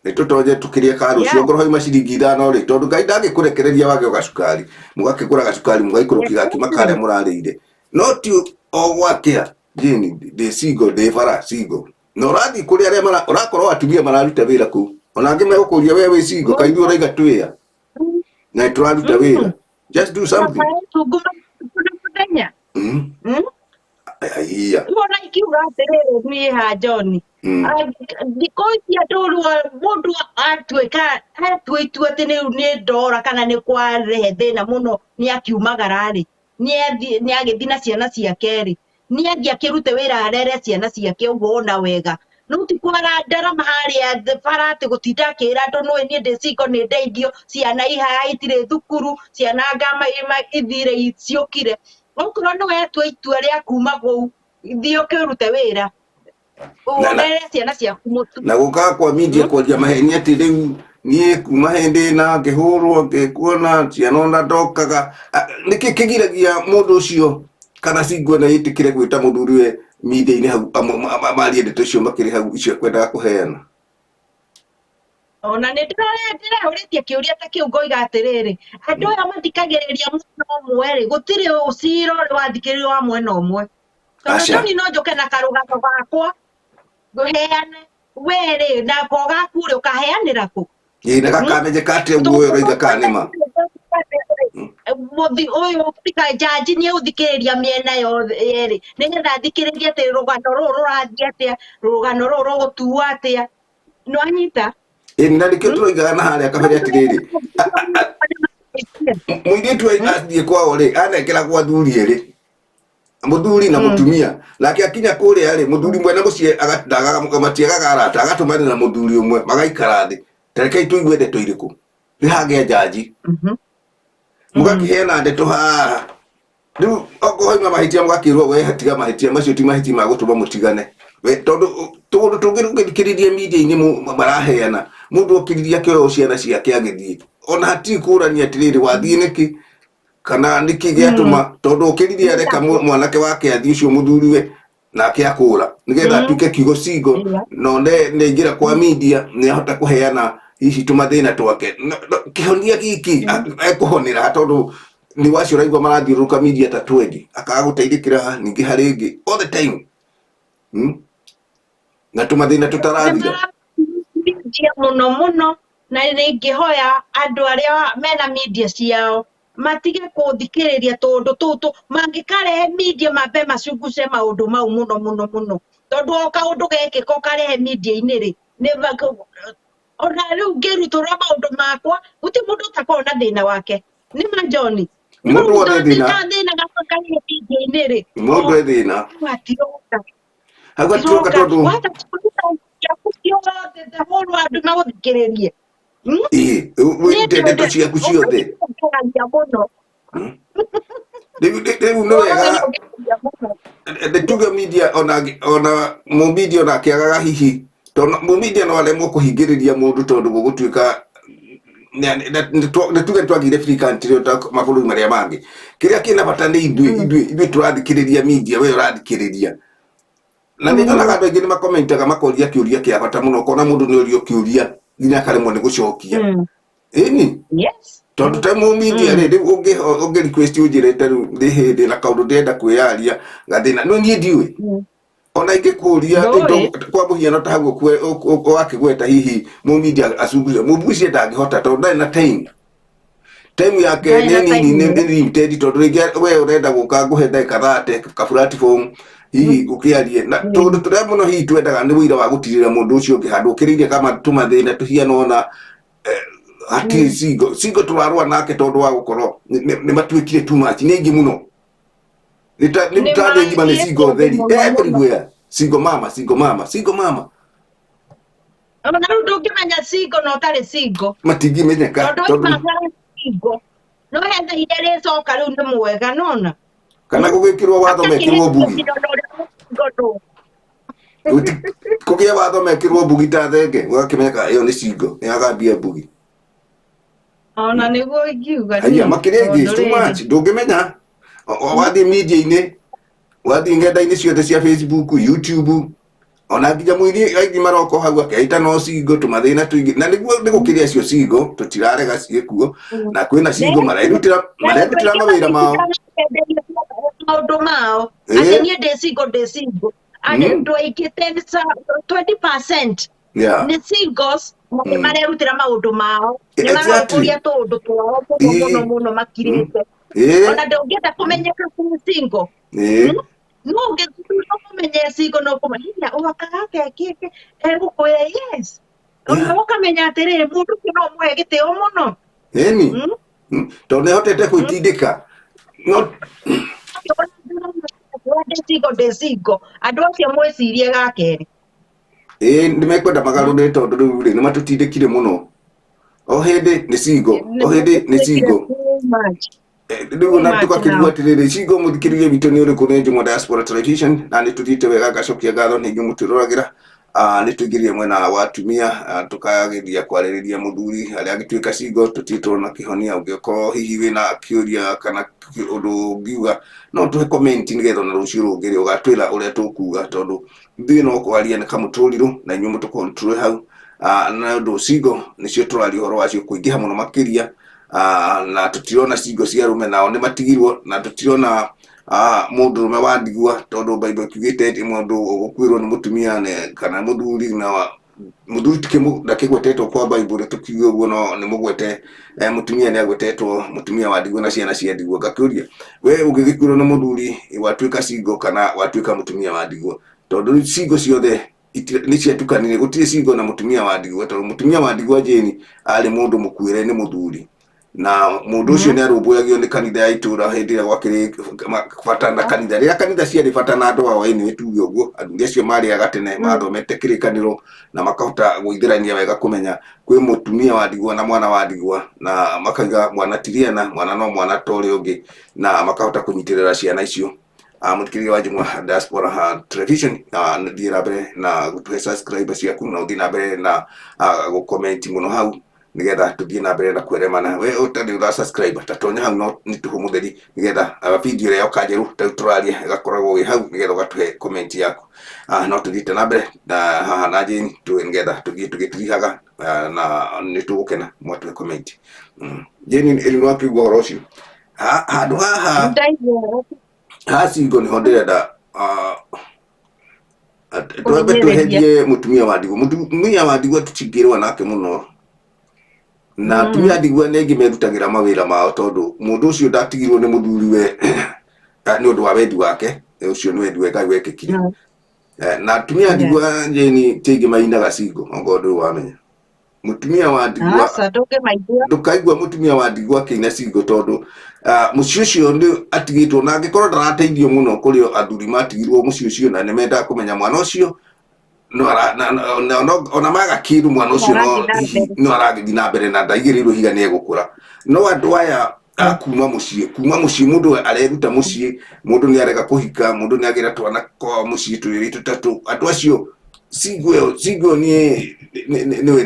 nĩ tũtonye tũkĩrĩe ka rũciũ ongorwo hauma ciringi 5 rĩ, tondũ Ngai ndangĩkũrekereria wage o gacukari, mũgakĩgũra gacukari mũgaikũrũkia gakima karĩa mũrarĩire, no ti o gwakĩa. Jane, ndĩ single, ndĩ bara single, na ũrathiĩ kũrĩ arĩa ũrakorwo atumia mararuta wĩra kũu, ona angĩ megũkũria we wĩ single, kaĩ ithuĩ ũraiga twĩya na tũraruta wĩra. Just do something. Mũthenya. Aiya. Ona ikiuga atĩrĩrĩ, niĩ ha John, thikũ ici andũ rĩu mũndũ atuĩka atua itua atĩ rĩu nĩ ndora kana nĩ kwarehe thĩna mũno, nĩ akiumagara rĩ, nĩ agĩthiĩ na ciana ciake rĩ, nĩ athiĩ akĩrute wĩra arere ciana ciake ũguo ona wega, no ti kwara ndarama harĩa bara atĩ gũtinda akĩra andũ nũĩ niĩ ndĩ single, nĩ ndeithio, ciana ihaha itirĩ thukuru, ciana anga ithire ciũkire. Okorwo nĩ wetua itua rĩa kuma kũu, thiĩ ũkĩrute wĩra ũrere ciana ciaku mũtu. Na gũkaga kwa media kwaria maheni atĩ rĩu niĩ kuma hĩndĩ na ngĩhũrwo ngĩkuona ciana ona ndokaga. Nĩkĩ kĩgiragia mũndũ ũcio kana single na yĩtĩkĩre gwĩta mũthuriwe media-inĩ hau marie ndeto icio makĩrĩ hau icio ekwendaga kũheana? Ona nĩ ndĩrehũrĩtie kĩũria ta kĩu, ngoiga atĩrĩrĩ, andũ aya mathikagĩrĩria mwena ũmwe rĩ, gũtirĩ ũcira ũrĩ wathikĩrĩrio wa mwena ũmwe, tondũ Aca. John, no njũke na karũgano gakwa ngũheane, we rĩ, nako gaku rĩ, ũkaheanĩra kũ? Ĩ na gakamenyeka atĩa ũguo we ũroiga kana nĩ ma? Mũthi ũyũ thika jaji nĩ egũthikĩrĩria mĩena yothe yerĩ nĩgetha athikĩrĩrie atĩ rũgano rũrũ rũrathiĩ atĩa, rũgano rũrũ rũgũtuo atĩa, nĩwanyita? Ĩ na nĩkĩo tũroigaga na harĩa kabere atĩrĩrĩ, mũirĩtu athiĩ kwao rĩ, anengeragwo athuri erĩ, mũthuri na mũtumia, nake akinya kũrĩa rĩ, mũthuri mwene mũciĩ matiagaga arata, agatũmanĩra mũthuri ũmwe, magaikara thĩ, ta rekei tũigue ndeto irĩkũ nĩ hagĩa jaji, mũgakĩheana ndeto haha. Rĩu okorwo hauma mahĩtia, mũgakĩrwo we tiga mahĩtia macio ti mahĩtia ma gũtũma mũtigane. We tondũ tũndũ tũngĩ ũngĩthikĩrĩria media-inĩ maraheana, mũndũ okĩririe akĩoya ciana ciake agĩthiĩ, ona hatirĩ kũrania atĩrĩrĩ, wathiĩ nĩkĩ kana nĩkĩ gĩatũma, tondũ okĩririe areka mwanake wake athiĩ, ũcio mũthuriwe nake akũra nĩgetha atuĩke kiugo single, no ne nĩaingĩra kwa media nĩahota kũheana hihi tũmathĩna twake. Kĩhonia gĩkĩ ekũhonera, tondũ nĩ wacio ũraigua marathiũrũrũka media ta 20, akaga gũteithĩkĩra haha ningĩ harĩ ĩngĩ all the time, Na tũmathĩna tũtarathira. Media mũno mũno, na nĩ ingĩhoya andũ arĩa mena media ciao matige kũthikĩrĩria tũndũ tũu tũ mangĩkarehe media, mambe macunguce maũndũ mau mũno mũno mũno, tondũ o kaũndũ gekĩka ũkarehe media-inĩ rĩ, ona rĩu ngĩrutũra maũndũ makwa, gũtirĩ mũndũ ũtakoragwo na thĩna wake, nĩ ma John. Mũndũ wothe thĩna. Thĩna gakwa karehe media-inĩ rĩ, Mũndũ e thĩna. Hau hatiroka. Hau gatiroka tondũ Wahota kũruta ciaku ciothe, the whole andũ magũthikĩrĩrie. Ĩ wĩrute ndeto ciaku ciothe. Ũngĩgeria mũno. Rĩu nĩ wega Ũngĩgeria mũno. Nĩ tuge media ona mũmedia ona akĩagaga hihi, tondũ mũmedia no aremwo kũhingĩrĩria mũndũ, tondũ gũgũtuĩka nĩ tuge twagire free country ta mabũrũri marĩa mangĩ. Kĩrĩa kĩna bata nĩ ithuĩ tũrathikĩrĩria media, we ũrathikĩrĩria, na nĩ nyonaga andũ aingĩ nĩ makomentaga makoria kĩũria kĩa bata mũno, ũkona mũndũ nĩ orio kĩũria nginya akaremwo nĩ gũcokia. Ĩni tondũ ta mũmedia rĩ, rĩu ũngĩ request ũnjĩre ta rĩu ndĩ hĩndĩ na kaũndũ ndĩrenda kwĩyaria gathĩna, no niĩ ndiũĩ ona ingĩkũria. Ndũĩ. Kwa mũhiano ta hau wakĩgweta hihi mũmedia acunguce mũbucie, ndangĩhota tondũ ndarĩ na time yake. Ndarĩ na Nĩ nini, time. nĩ limited, tondũ rĩngĩ we ũrenda gũka ngũhe ndagĩka 30 ka platform hihi ũkĩarie na tondũ tũrĩa mũno hihi twendaga nĩ ũira wa gũtirĩra mũndũ ũcio ũngĩ handũ ũkĩrĩire kama tũmathĩna tũhiana ona hatirĩ single single tũrarũa nake, tondũ wa gũkorwo nĩ matuĩkire too much, nĩ aingĩ mũno. Nĩ Nĩ ta thĩ ngima nĩ maingĩ single theri mũno mũno. Everywhere single mama, single mama, single mama. Ona rĩu ndũngĩmenya single na ũtarĩ single. Matingĩmenyeka. Tondũ tondũ oimagara single, no hetha ihinda rĩcoka rĩu nĩ mwega nona. Kana gũgĩkĩrwo watho mekĩrwo mbugi. Kũgĩa watho mekĩrwo mbugi ta thenge, gũgakĩmenyeka ĩyo nĩ single, nĩ agambia mbugi. Ona nĩguo ingiuga Haiya niĩ, makĩrĩa aingĩ, tondũ it's too rĩrĩ, much, ndũngĩmenya. Wathiĩ media-inĩ. Wathiĩ ng'enda-inĩ ciothe cia Facebook, YouTube, ona nginya mũini aingĩ maroko hau akeita no single, tũmathĩna tũingĩ, na nĩguo nĩ gũkĩrĩ acio single, tũtirarega ciĩkuo, na kwĩna single marerutĩra Na andũ marerutĩra aingĩ mawĩra mao. maũndũ mao atĩ Ĩĩ. niĩ ndĩ single, ndĩ single. Mm. Andũ aingĩ 20% Yeah. nĩ singles na nĩ Mm. marerutĩra maũndũ mao, nĩ Exactly. mararũmbũiya tũũndũ twao mũno mũno Ĩĩ. mũno Mm. makirĩte. Ĩĩ. Ona ndũngĩenda kũmenyeka kwĩ single. Ĩĩ. No ũngĩthura kũmenya single no kũmenya ũgaka gaka ekĩte egũkwĩra yes, ona Yeah. ũkamenya atĩrĩrĩ, mũndũ ũcio no ũmũhe gĩtĩo mũno. Ĩni. Mm? Tondũ nĩahotete gwĩtindĩka. No Ndĩ single, ndĩ single, andũ acio mwĩcirie gakerĩ. Ĩĩ, nĩ mekwenda magarũre, tondũ rĩu rĩ nĩ matũtindĩkire mũno. O hĩndĩ nĩ single, Nĩ o hĩndĩ nĩ matũtindĩkire single. too much. Rĩu Too ona much tũgakĩrigwo now. atĩrĩrĩ, single mũthikĩrĩria witũ nĩ ũrĩkũ? Nĩ Njũng'wa Diaspora Television, na nĩ tũthiĩte wega, ngacokia ngatho nĩ inyuĩ mũtwĩroragĩra. Nĩ tũingĩrire mwena wa atumia, tũkageria kwarĩrĩria mũthuri arĩa angĩtuĩka single, tũtirĩ tũrona kĩhonia. Ũngĩkorwo hihi wĩna kĩũria kana ũndũ ũngiuga, no tũhe comment nĩgetha ona rũciũ rũngĩ rĩ ũgatwĩra ũrĩa tũkuga, tondũ ithuĩ no kwaria nĩ kamũtũrirũ na inyuĩ mũtũ hau. Na ũndũ single nĩcio tũraria ũhoro wacio kũingĩha mũno makĩria, na tũtirona single cia arũme nao nĩ matigirwo, na tũtirona mũndũrũme wa ndigwa, tondũ Bible ĩkiugĩte atĩ mũndũ ũgũkuĩrwo nĩ mũtumia kana mũthuri, na mũthuri ndakĩgwetetwo kwa Bible tũkiuge ũguo, no nĩ mũgwete, mũtumia nĩ agwetetwo, mũtumia wa ndigwa na ciana cia ndigwa. Ngakĩũria, we ũngĩgĩkuĩrwo nĩ mũthuri watuĩka single kana watuĩka mũtumia wa ndigwa? Tondũ rĩu single ciothe nĩ ciatukanire, gũtirĩ single na mũtumia wa ndigwa, tondũ mũtumia wa ndigwa, Jane, arĩ mũndũ mũkuĩre nĩ mũthuri, na mũndũ ũcio nĩ arũmbũyagio nĩ kanitha ya itũra hĩndĩ ĩrĩa gwakĩrĩ bata na kanitha, rĩrĩa kanitha ciarĩ bata na andũ ao. Anyway, tuge ũguo, athuri acio marĩaga tene mathomete kĩrĩkanĩro na makahota gũithĩrania wega, kũmenya kwĩ mũtumia wa ndigwa na mwana wa ndigwa, na makaiga mwana tiriana, mwana no mwana ta ũrĩa ũngĩ, na makahota kũnyitĩrĩra ciana icio. Mũthikĩrĩria wa Njũng'wa Diaspora Television, thiĩ na mbere na gũtũhe subscribe ciaku, na ũthiĩ na mbere na gũcomment mũno hau, nĩgetha tũthiĩ na mbere na kweremana. We ũtarĩ ũra subscribe, tatonya hau, no nĩ tũhũ mũtheri, nĩgetha video ĩrĩa yoka njerũ ta rĩu tũraria ĩgakoragwo ĩ hau, nĩgetha ũgatũhe comment yaku. No tũthiĩte na mbere na haha na Jane nĩgetha tũthiĩ tũgĩtirihaga, na nĩ tũgũkena mwatũhe comment. Jane, ĩrĩ nĩ wakĩigua ũhoro ũcio? Handũ haha Ndaigua. Ha single nĩho ndĩrenda twambe Kũhinyĩrĩria. tweherie mũtumia wa ndigwa. Mũtumia wa ndigwa tũtingĩrũa nake mũno, na atumia a ndigwa nĩ aingĩ merutagĩra mawĩra mao, tondũ mũndũ ũcio ndatigirwo nĩ mũthuriwe nĩ ũndũ wa wendi wake, ũcio nĩ wendi wa Ngai wekĩkire. Na atumia a ndigwa, Jane, ti aingĩ mainaga single, ongorwo ndũrĩ wamenya mũtumia wa ndigwa. Aca, ndũngĩmaigua. Ndũkaigua mũtumia wa ndigwa akĩina single, tondũ mũciĩ ũcio nĩ atigĩtwo, na angĩkorwo ndarateithio mũno, kũrĩ athuri matigirwo mũciĩ ũcio na nĩ mendaga kũmenya mwana ũcio no ona maga kĩndũ, mwana ũcio no Arathiĩ na hihi mbere. no aragĩthiĩ na mbere na ndaigĩrĩirwo ihiga nĩ egũkũra. No andũ aya a kuma mũciĩ, mũndũ areruta mũciĩ, mũndũ nĩ arega kũhika, mũndũ nĩ agĩra twana kwa mũciĩ twĩrĩ tũtatũ, andũ acio single ĩyo, single ĩyo niĩ nĩwe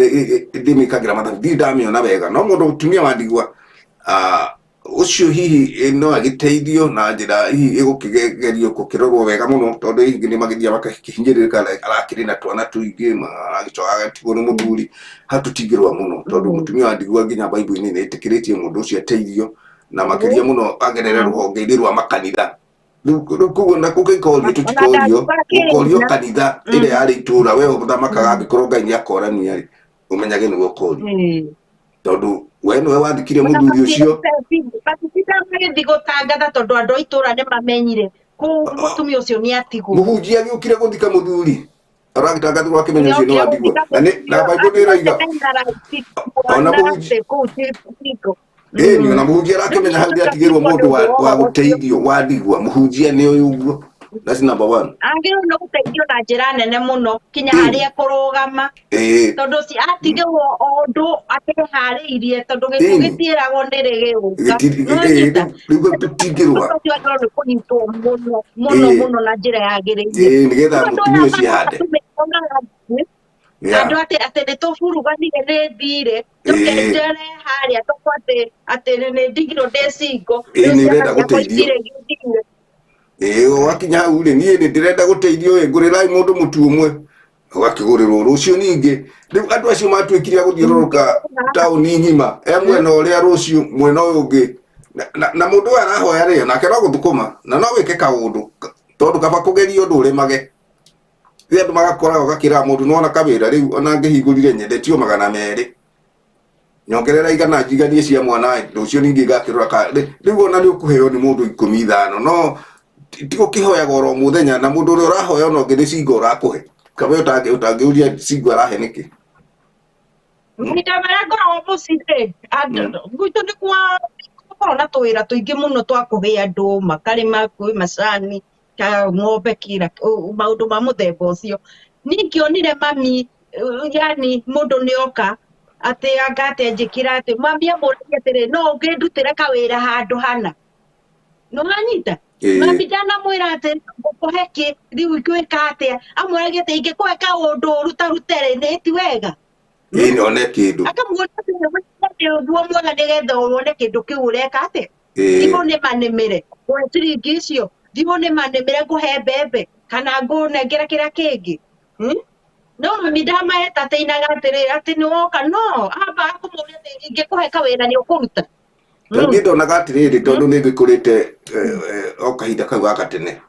ndĩmĩkagĩra mathabu, ndirĩ ndamĩona wega. No mũndũ mũtumia wa ndigwa, ũcio hihi no agĩteithio na njĩra hihi ĩgũkĩgerio gũkĩrorwo wega mũno, tondũ hihi nĩ magĩthiaga makakĩhinyĩrĩrĩka, arakĩrĩ na twana tũingĩ, aragĩcoka agatigwo nĩ mũthuri. Hau tũtingĩrũa mũno, tondũ mũtumia wa ndigwa nginya Bible-inĩ nĩ ĩtĩkĩrĩtie mũndũ ũcio ateithio, na makĩria mũno agerere rũhonge-inĩ rwa makanitha. Rĩu koguo na gũgĩkorio, Ona tũtikorio ndangiuga gũkorio akĩina. kanitha ĩrĩa yarĩ itũra, we ũthamakaga, angĩkorwo Ngai nĩ akorania rĩ, ũmenyage nĩwe ũkorio, tondũ we nĩwe wathikire Ona mũthuri ũcio. Matitinda magĩthiĩ gũtangatha, tondũ andũ a itũra nĩ mamenyire kũu mũtumia ũcio nĩ atigwo. Mũhunjia agĩũkire gũthika mũthuri, aragĩtangathirwo akĩmenya ũcio nĩ wa ndigwa, na nĩ na Bible nĩ ĩroiga ona mũhunjia kũu ĩni, ona mũhunjia arakĩmenya hau nĩ atigĩrwo mũndũ wa gũteithio wa ndigwa. Mũhunjia nĩ ũyũ ũguo, that's number one. Agĩrĩirwo nĩ gũteithio na njĩra nene mũno kinya harĩa ekũrũgama, tondũ atigĩrwo o ũndũ ateharĩirie, tondũ gĩkuũ gĩtiĩragwo nĩ rĩ gĩgũka. Nĩwanyita? Rĩu tũtingĩrũa. Ũcio agĩrĩirwo nĩ kũnyitwo mũno mũno mũno na njĩra yagĩrĩire. Nĩgetha Andũ mũtumia aya ũcio ahande andũ atĩ nĩ tũburuganire nĩ thirĩ, njoke njere harĩa tondũ atĩ nĩ ndigirwo ndĩ single. Ĩĩ, Rĩu nĩ ciana ũrenda ciakwa gũteithio. itirĩ gĩthire. Ĩĩ wakinya hau rĩ, niĩ nĩ ndĩrenda gũteithio ĩ, ngũrĩrai mũndũ mũtu ũmwe, ũgakĩgũrĩrwo rũciũ ningĩ. Rĩu andũ acio matuĩkire a gũthiũrũrũka taũni ng'ima, e mwena ũrĩa rũciũ mwena ũyũ ũngĩ. Na mũndũ ũyũ arahoya rĩ, nake no gũthũkũma, na no wĩke kaũndũ, tondũ kaba kũgeria ũndũ ũrĩmage. Rĩu andũ magakoraga ũgakĩra mũndũ nĩwona kawĩra rĩu ona ngĩhingũrire nyendetio 200. Nyongerera 100 njiganie cia mwana rũciũ ningĩ ngakĩrora ka rĩu ona nĩ ũkũheo nĩ mũndũ 15 no ti gũkĩhoyaga oro mũthenya na mũndũ ũrĩa ũrahoya ona ũngĩ nĩ cingo ũrakũhe kawe ũtangĩũria cingo arahe nĩkĩ. Mahinda marĩa ngoragwo mũciĩ rĩ, gwitũ nĩ kwa gũkorwo na tũwĩra tũingĩ mũno twa kũhe andũ makarĩma, kwĩ macani, ka ng'ombe, kĩra maũndũ ma mũthemba ũcio. Niĩ ngĩonire mami, yani mũndũ nĩ oka atĩ anga atĩ njĩkĩra atĩ mami amũragia atĩrĩ, no ũngĩndutĩre kawĩra handũ hana. Nĩ wanyita? Mami ndanamwĩra atĩ ngũkũhe kĩ, rĩu ngwĩka atĩa? Amũragia atĩ ingĩkũhe kaũndũ ũrutarute rĩ, nĩ ti wega. Ĩĩ, no one kĩndũ. Akamuonia atĩ ũguo mwega nĩgetha wone kĩndũ kĩu ũreka atĩa. Thiĩ ũnĩmanĩmĩre, ngũhe ciringi icio, thiĩ ũnĩmanĩmĩre ngũhe mbembe kana ngũnengere kĩrĩa kĩngĩ. No mami ndamaentertainaga atĩrĩ atĩ nĩ woka, no amba akũmũria atĩ ingĩkũhe kawĩra nĩ ũkũruta. Tondũ niĩ ndonaga atĩrĩrĩ, tondũ nĩ ngĩkũrĩte o kahinda kau gaka tene.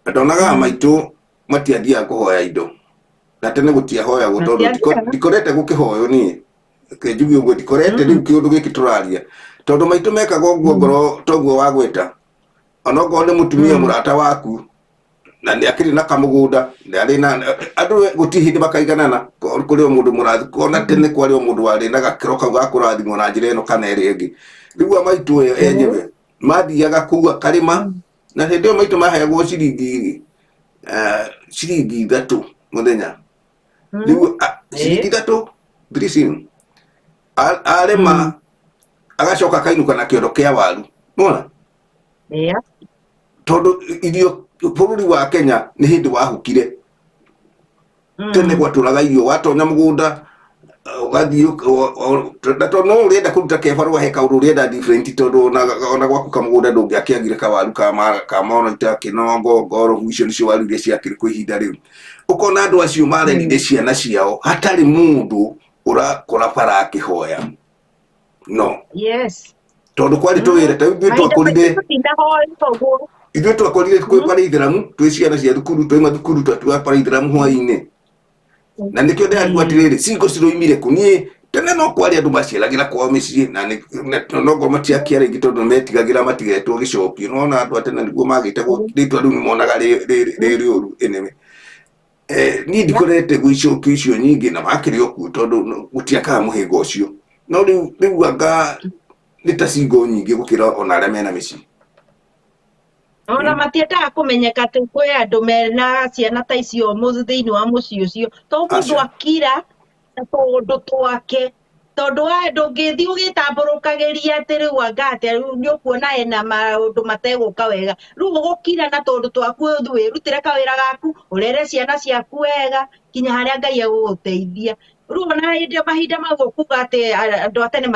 Ndonaga maitũ matiathiaga kũhoya indo. Na tene gũtiahoyagwo tondũ ndikorete gũkĩhoywo niĩ. Reke njuge ũguo, ndikorete rĩu kĩũndũ gĩkĩ tũraria. Tondũ maitũ mekaga ũguo ngoro toguo wagweta. Onokorwo nĩ mũtumia mũrata waku, na nĩ akĩrĩ na kamũgũnda, nĩ arĩ na andũ gũtirĩ hĩndĩ makaiganana, kũrĩ o mũndũ mũrathi, ona tene kwarĩ o mũndũ warĩ na gakĩro kau ga kũrathimwo na njĩra ĩno kana ĩrĩa ĩngĩ. Rĩu a maitũ ĩyo enyewe mathiaga kũu akarĩma, na hĩndĩ ĩyo maitũ maheagwo ciringi 3 mũthenya. Rĩu ciringi 3, three shilling. Arĩma agacoka akainũka na kĩondo kĩa waru. Nĩwona? Tondũ irio bũrũri wa Kenya nĩ hĩndĩ wahukire. Tene gwatũraga irio, watonya mũgũnda, ũgathiĩ na tondũ no ũrenda kũruta kĩbarũa he kaũndũ ũrenda different, tondũ ona gwaku kamũgũnda ndũngĩakĩagire kawaru ka monoita, kĩnongo, ngorobu, icio nĩcio waru iria ciakĩrĩ kwa ihinda rĩu. Ũkona andũ acio marerire ciana ciao hatarĩ mũndũ ũrakora bara akĩhoya. No. Tondũ kwarĩ tũwĩra, ta rĩu ithuĩ twakũrire ithuĩ twakorire kwĩ bara itheramu, twĩ ciana cia thukuru, twauma thukuru twatuaga bara itheramu hwaĩ-inĩ. Na nĩkĩo ndĩrarigwo atĩrĩrĩ, cingo ciroimire kũ? Niĩ tene no kwarĩ andũ maciaragĩra kwao mĩciĩ, na no ngorwo matiakĩara aingĩ tondũ metigagĩra matigetwo gĩcokio. Nĩwona andũ a tene nĩguo magĩte rĩtwa rĩu nĩmonaga rĩ rĩũru anyway. Niĩ ndikorete gwĩcokio icio nyingĩ na makĩrĩ o kuo tondũ gũtiakaga mũhĩnga ũcio. No rĩu anga nĩ ta cingo nyingĩ gũkĩra ona arĩa mena mĩciĩ. Ona matiendaga kũmenyeka atĩ kwĩ andũ mena ciana ta icio thĩinĩ wa mũciĩ ũcio. Tondũ mũndũ akira na tũũndũ twake. Tondũ wa ndũngĩthiĩ ũgĩtambũrũkagĩria atĩ rĩu anga atĩa, rĩu nĩ ũkuona ena maũndũ mategũka wega. Rĩu ũgũkira na tũũndũ twaku ũthiĩ wĩrutĩre kawĩra gaku, ũrere ciana ciaku wega, nginya harĩa Ngai egũgũteithia. Rĩu ona hĩndĩ ĩyo mahinda mau ũkuga atĩ andũ a tene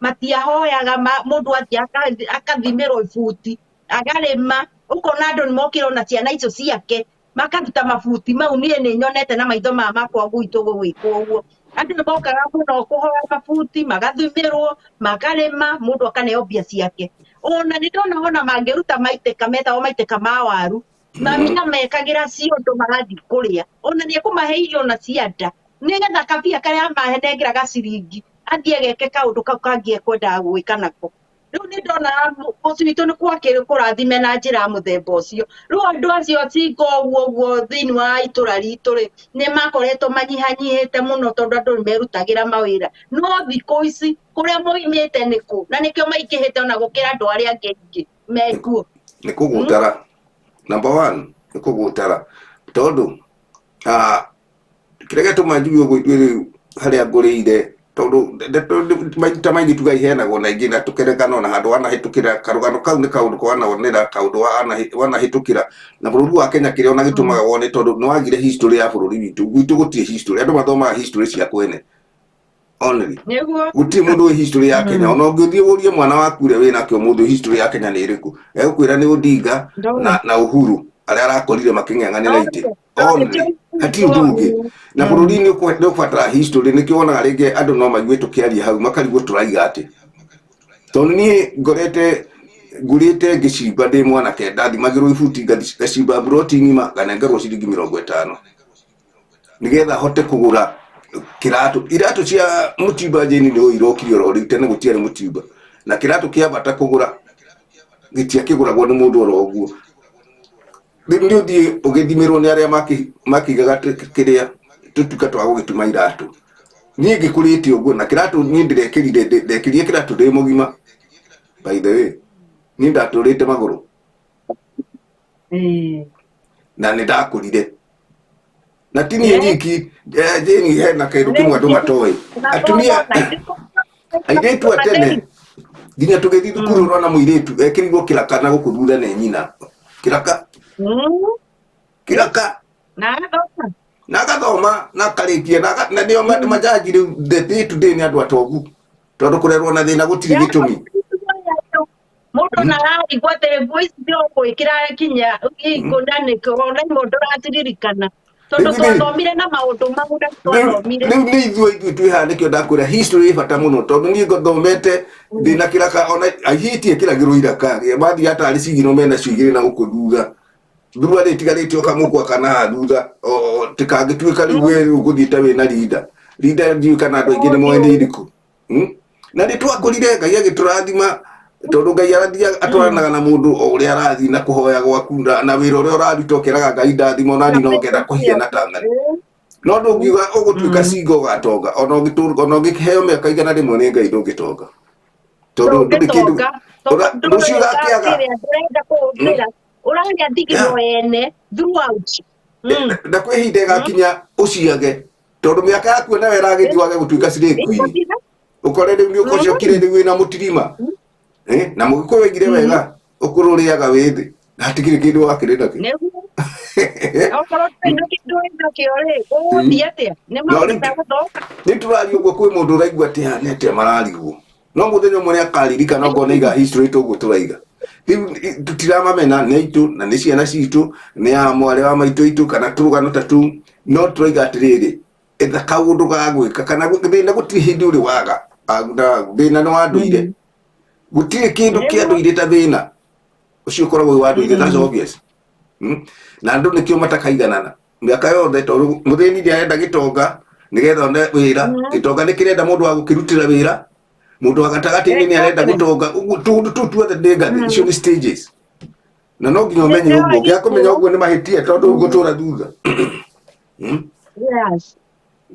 matiahoyaga, mũndũ athiĩ akathimĩrwo ibuti, akarĩma, ũkona andũ nĩmokire ona ciana icio ciake, makaruta mabuti mau. Niĩ nĩ nyonete na maitho maya makwa gwitũ gũgĩkwo ũguo. Andũ nĩmokaga mũno kũhoya mabuti, magathimĩrwo, makarĩma, mũndũ akaneo mbia ciake. Ona nĩ ndona ona mangĩruta maitĩka, metagwo maitĩka ma waru, mami amekagĩra ciondo magathiĩ kũrĩa. Ona nĩ ekũmahe irio ona cia nda, nĩgetha kabia karĩa amahenengeraga ciringi, athiĩ ageke kaũndũ kau kangĩ ekwendaga gwĩka nako. Rĩu nĩ ndona mũciĩ witũ nĩ gwakĩrĩ kũrathime na njĩra ya mũthemba ũcio. Rĩu andũ acio cingo ũguo ũguo thĩinĩ wa itũra ritũ rĩ, nĩ makoretwo manyihanyihĩte mũno tondũ andũ nĩ merutagĩra mawĩra. No thikũ ici kũrĩa moimĩte nĩ kũ? Na nĩkĩo maingĩhĩte ona gũkĩra andũ arĩa angĩ aingĩ mekuo. Nĩ kũgũtara. Number 1, nĩ kũgũtara. Tondũ, kĩrĩa gĩatũma njuge ũguo ithuĩ rĩu harĩa ngũrĩire, tondũ maita maingĩ tuga iheanagwo na ingĩ na tũkerekana ona handũ wanahĩtũkĩra, karũgano kau nĩ kaũndũ kwanonera, kaũndũ wanahĩtũkĩra. Na bũrũri wa Kenya kĩrĩa ona gĩtũmaga wone tondũ nĩ wagire history ya bũrũri witũ. Gwitũ gũtirĩ history, andũ mathomaga history cia kwene. Only Nĩguo. Gũtirĩ mũndũ wĩ history ya Kenya. Ona ũngĩthiĩ ũrie mwana waku ũrĩa wĩnake ũmũthĩ history ya Kenya nĩ ĩrĩkũ, egũkwĩra nĩ Odinga na Uhuru arĩa arakorire makĩng'eng'anĩra itĩ. Only hatirĩ ũndũ ũngĩ. Na bũrũri nĩ ũkũbatara history. Nĩkĩo wonaga rĩngĩ andũ no maigue tũkĩaria hau makarigwo tũraiga atĩ, tondũ niĩ ngorete ngũrĩte ngĩcimba ndĩ mwanake, ndathimagĩrwo ibuti, ngacimba mburoti ng'ima, nganengerwo ciringi 50 nĩgetha hote kũgũra kĩratũ. Iratũ cia mũtimba njĩni nĩ irokire oro rĩu, tene gũtiarĩ mũtimba, na kĩratũ kĩa bata kũgũra gĩtiakĩgũragwo nĩ mũndũ oro ũguo. Rĩu nĩ ũthiĩ ũgĩthimĩrwo nĩ arĩa makĩigaga kĩrĩa tũtuka twa gũgĩtuma iratũ. Niĩ ngĩkũrĩte ũguo na kĩratũ, niĩ ndĩrekĩrire, ndekĩrire kĩratũ ndĩ mũgima. By the way, niĩ ndatũrĩte magũrũ na nĩ ndakũrire, na ti niĩ nyiki. Jane, hena kĩndũ kĩmwe andũ matoĩ. Atumia, airĩtu a tene, nginya tũgĩthiĩ thukuru, ũrona mũirĩtu ekĩrirwo kĩraka na gũkũ thutha nĩ nyina, kĩraka, kĩraka. Na agathoma. Na agathoma na akarĩkia na nĩo majaji rĩu, the day to day nĩ andũ atongu, tondũ kũrerwo na thĩna gũtirĩ gĩtũmi. Mũndũ na ararigwo atĩ nguo ici ũgwĩkĩra kinya kũna nĩkĩ, ona imwe ndũraciririkana tondũ twathomire na maũndũ mau na twathomire. Rĩu nĩ ithuĩ twĩ haha, nĩkĩo ndakwĩra history ĩ bata mũno, tondũ niĩ ngothomete ndĩna kĩraka, ona aihĩtie kĩragĩrwo iraka mathiaga tarĩ cigino mena cio igĩrĩ na gũkũ thutha, thuruarĩ ĩtigarĩte o kamũkwa kana haha thutha tĩkangĩtuĩka. Rĩu we rĩu ũgũthiĩ ta wĩna rinda rinda, ndiũĩ kana andũ aingĩ nĩ moĩ nĩ irĩkũ. Na nĩ twakũrire, Ngai agĩtũrathima, tondũ Ngai arathiĩ atwaranaga na mũndũ o ũrĩa arathiĩ na kũhoya gwaku na wĩra ũrĩa ũraruta, ũkĩraga Ngai ndathima ona niĩ no ngenda kũhiana ta ng'ani. No ndũngiuga ũgũtuĩka single ũgatonga. Ona ũngĩheo mĩaka 100 nĩ Ngai, ndũngĩtonga, tondũ ndũrĩ kĩndũ Ndũngĩtonga Ũra- rũciũ ũgakĩaga. Kĩrĩa ndũrenda kũhũthĩra ũrarĩa ndigiro ene throughout. Na kwĩ ihinda ĩgakinya ũciage, tondũ mĩaka yaku nawe ĩragĩthiĩ, wage gũtuĩka slay queen. Ĩgũthira. Ũkore rĩu nĩ ũcokire rĩu wĩna mũtirima. Na mũgĩkũyũ oigire wega, ũkũrũ ũrĩaga wĩ thĩ na hatikĩrĩ kĩndũ wakĩrĩ nakĩo. Nĩguo, okorwo ndũrĩ na kĩndũ wĩ nakĩo rĩ, ũgũthiĩ atĩa nĩ No, maũndũ rĩu- megũthũka. Nĩ tũraria ũguo, kwĩ mũndũ ũraigua atĩ haha nĩ atĩa mararigwo, no mũthenya ũmwe nĩ akaririkana okorwo nĩ iga history tũguo tũraiga. Rĩu tũtiramamena, nĩ aitũ na nĩ ciana citũ, nĩ a mwarĩ wa maitũ itũ kana tũrũgano ta tũu, no tũraiga atĩrĩrĩ, etha kaũndũ ga gwĩka kana thĩna gũtirĩ hĩndĩ ũrĩ waga. Na thĩna nĩ wa ndũire, gũtirĩ kĩndũ kĩa ndũire ta thĩna ũcio ũkoragwo wĩ wa ndũire. That's obvious. Na andũ nĩkĩo matakaiganana mĩaka yothe, tondũ mũthĩni nĩ arenda gĩtonga nĩgetha one wĩra, gĩtonga nĩ kĩrenda mũndũ wa gũkĩrutĩra wĩra, mũndũ wa gatagatĩ-inĩ nĩ arenda gũtonga. Ũguo tũũndũ tũu tuothe nĩ ngathĩ, icio nĩ stages, na no nginya ũmenye ũguo. Ũngĩaga kũmenya ũguo nĩ mahĩtia, tondũ ũgũtũra thutha. Yes.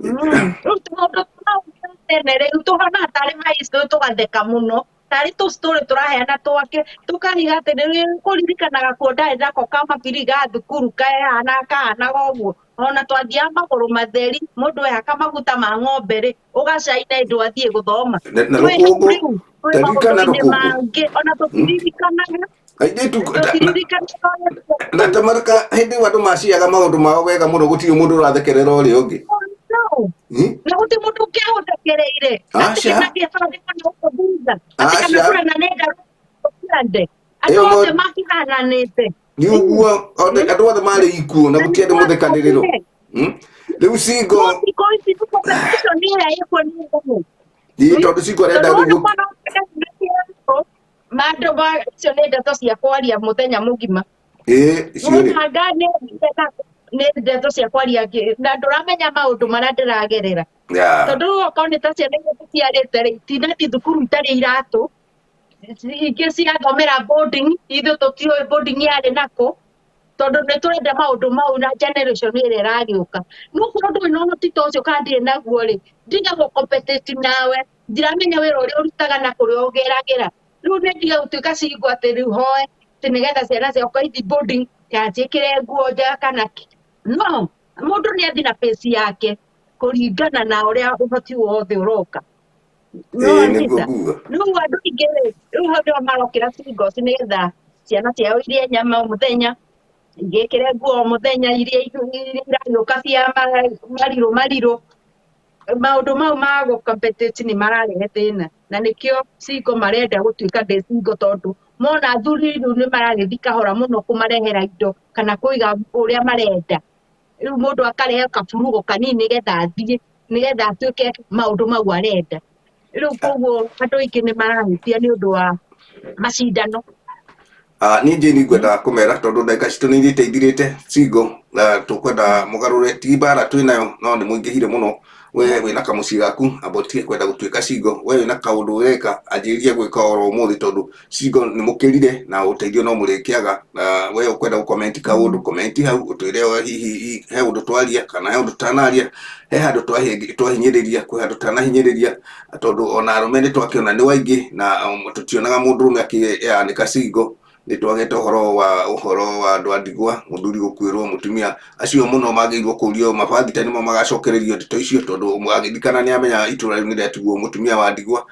Rĩu tũmaũndũ tũu tene rĩu tũhana tarĩ mahistory, tũgatheka mũno, tarĩ tũ story tũraheana twake, tũkariga atĩ rĩu kũririkanaga kuo ndarĩ nako kamabiri ga thukuru kahana kahanaga ũguo, ona twathiaga magũrũ matheri, mũndũ ehaka maguta ma ng'ombe rĩ, ũgacaina ĩndũ athiĩ gũthoma. Na Twĩ hau rũkũngũ. rĩu twĩ Taririkana maũndũ-inĩ rũkũngũ. mangĩ ona tũtiririkanaga. Airĩtu Tũtiririkanaga. Na tamaraka hĩndĩ ĩyo andũ maciaga maũndũ mao wega mũno, gũtirĩ mũndũ ũrathekerera ũrĩa ũngĩ. No. Na gũtirĩ mũndũ ũngĩahũthekereire atĩ Aca. kĩna kĩbandĩko na gũkũ thutha atĩ kana Aca. kũrana nenda rũkirande andũ Ĩyo othe makĩhananĩte. Nĩ ũguo andũ othe marĩ ikuũ na gũtiarĩ mũthekanĩrĩro. Rĩu single Thikũ ici competition ĩrĩa ĩkuo nĩ nene. Ĩ, tondũ single arenda Tondũ rĩu wona mwana ũngĩenda kĩratũ, mandũ icio nĩ ndeto cia kwaria mũthenya mũgima. Ĩ, icio rĩ. Wona nĩ ndeto cia kwaria na ndũramenya maũndũ marĩa ndĩragerera, tondũ rĩu okorwo nĩ ta ciana iria tũciarĩte rĩ, itinathi thukuru itarĩ iratũ, ingĩ cirathomera boarding, ithuĩ tũtiũĩ boarding yarĩ nako, tondũ nĩ tũrenda maũndũ mau na generation ĩrĩa ĩragĩũka. No korwo ndũrĩ na ũhoti ta ũcio kana ndirĩ naguo rĩ, ndige gũ compete nawe, ndiramenya wĩra ũrĩa ũrutaga na kũrĩa ũgeragĩra. Rĩu nĩ ndige gũtuĩka single atĩ rĩu hoe atĩ nĩgetha ciana ciakwa ithi boarding kana ciĩkĩre nguo njega kana kĩ. No mũndũ nĩ athi na pace yake kũringana na ũrĩa ũhoti wothe ũroka. No Ĩ, nĩguo anyita. nguga. Rĩu andũ aingĩ rĩ, rĩu hau nĩho marokĩra singles nĩgetha ciana ciao irie nyama o mũthenya, igĩkĩre nguo o mũthenya, iria iragĩũka cia marirũ marirũ. Maũndũ mau ma gũ-compete nĩ mararehe thĩna, na nĩkĩo single marenda gũtuĩka ndĩ single, tondũ mona athuri rĩu nĩ maragĩthiĩ kahora mũno kũmarehera indo kana kũiga ũrĩa marenda. Rĩu mũndũ akarehe kaburugo kanini nĩgetha athiĩ, nĩgetha atuĩke maũndũ mau arenda. Rĩu koguo andũ aingĩ nĩ marahĩtia nĩ ũndũ wa macindano. Niĩ Jane ngwenda kũmera tondũ ndagĩka citũ nĩ ithiĩte ithirĩte single, na tũkwenda mũgarũre, ti mbara twĩ nayo no nĩ mũingĩhire mũno. We wĩna kamũciĩ gaku, amba ũtige kwenda gũtuĩka single. We wĩna kaũndũ ũreka, anjĩrĩria gwĩka oro ũmũthĩ, tondũ single nĩ mũkĩrire na ũteithio no mũrĩkĩaga. Na we ũkwenda gũ-comment kaũndũ, comment hau ũtwĩre hihi he ũndũ twaria kana he ũndũ tũtanaria, he handũ twahinyĩrĩria, kwĩ handũ tũtanahinyĩrĩria, tondũ ona arũme nĩ twakĩona nĩ waingĩ na tũtionaga mũndũrũme akĩanĩka single. Nĩ twagete ũhoro wa andũ a ndigwa, mũthuri gũkuĩrwo, mũtumia, acio mũno magĩrĩirwo kũrio mabathita nĩmo magacokererio ndeto icio, tondũ agĩthikana nĩ amenya itũra rĩu nĩ rĩatigwo mũtumia wa ndigwa,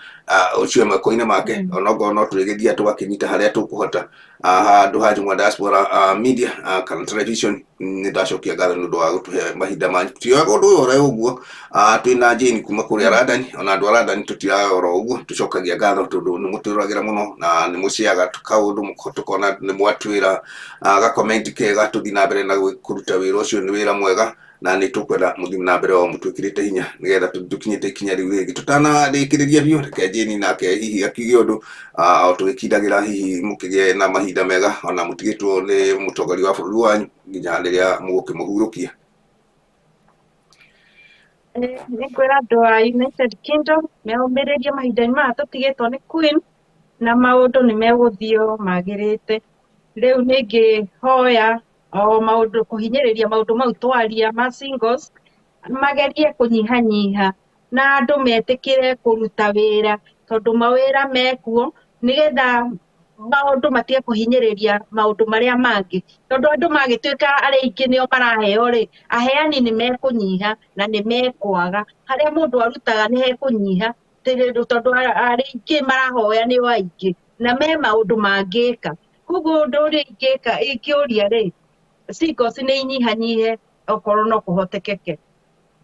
ũcio moko-inĩ make. Onokorwo no tũrĩgĩthiĩ tũgakĩnyita harĩa tũkũhota. Handũ ha Njũng'wa Diaspora Media kana television, nĩ ndacokia ngatho nĩ ũndũ wa gũtũhe mahinda manyu. Tũtioyaga ũndũ ũyũ oro ũguo. Twĩna Jane kuma kũrĩa London, ona andũ a London tũtiraga oro ũguo, tũcokagia ngatho tondũ nĩ mũtwĩroragĩra mũno na nĩ mũciaga kaũndũ tũkona nĩ mwatwĩra ga-comment kega tũthiĩ na mbere na kũruta wĩra ũcio. Nĩ wĩra mwega na nĩ tũkwenda mũthiĩ na mbere o mũtwĩkĩrĩte hinya nĩgetha tũkinyĩte ikinya rĩu rĩngĩ. Tũtanarĩkĩrĩria biũ, reke Jane nake hihi akiuge ũndũ o tũgĩkindagĩra, hihi mũkĩgĩe na mahinda mega ona mũtigĩtwo nĩ mũtongoria wa bũrũri wanyu nginya rĩrĩa mũgũkĩmũhurũkia. Nĩ ngwĩra andũ a United Kingdom meũmĩrĩrie mahinda-inĩ maya tũtigĩtwo nĩ Queen, na maũndũ nĩ megũthiĩ o magĩrĩte. Rĩu nĩ ingĩhoya o maũndũ kũhinyĩrĩria maũndũ mau twaria ma singles magerie kũnyihanyiha, na andũ metĩkĩre kũruta wĩra, tondũ mawĩra mekuo, nĩgetha maũndũ matige kũhinyĩrĩria maũndũ marĩa mangĩ, tondũ andũ magĩtuĩka arĩa aingĩ nĩo maraheo rĩ, aheani nĩ mekũnyiha na nĩ mekwaga. Harĩa mũndũ arutaga nĩ hekũnyiha, tondũ arĩa aingĩ marahoya nĩo aingĩ na me maũndũ mangĩka. Koguo ũndũ ũrĩa ingĩka, ingĩũria rĩ, singles nĩ inyihanyihe okorwo no kũhotekeke,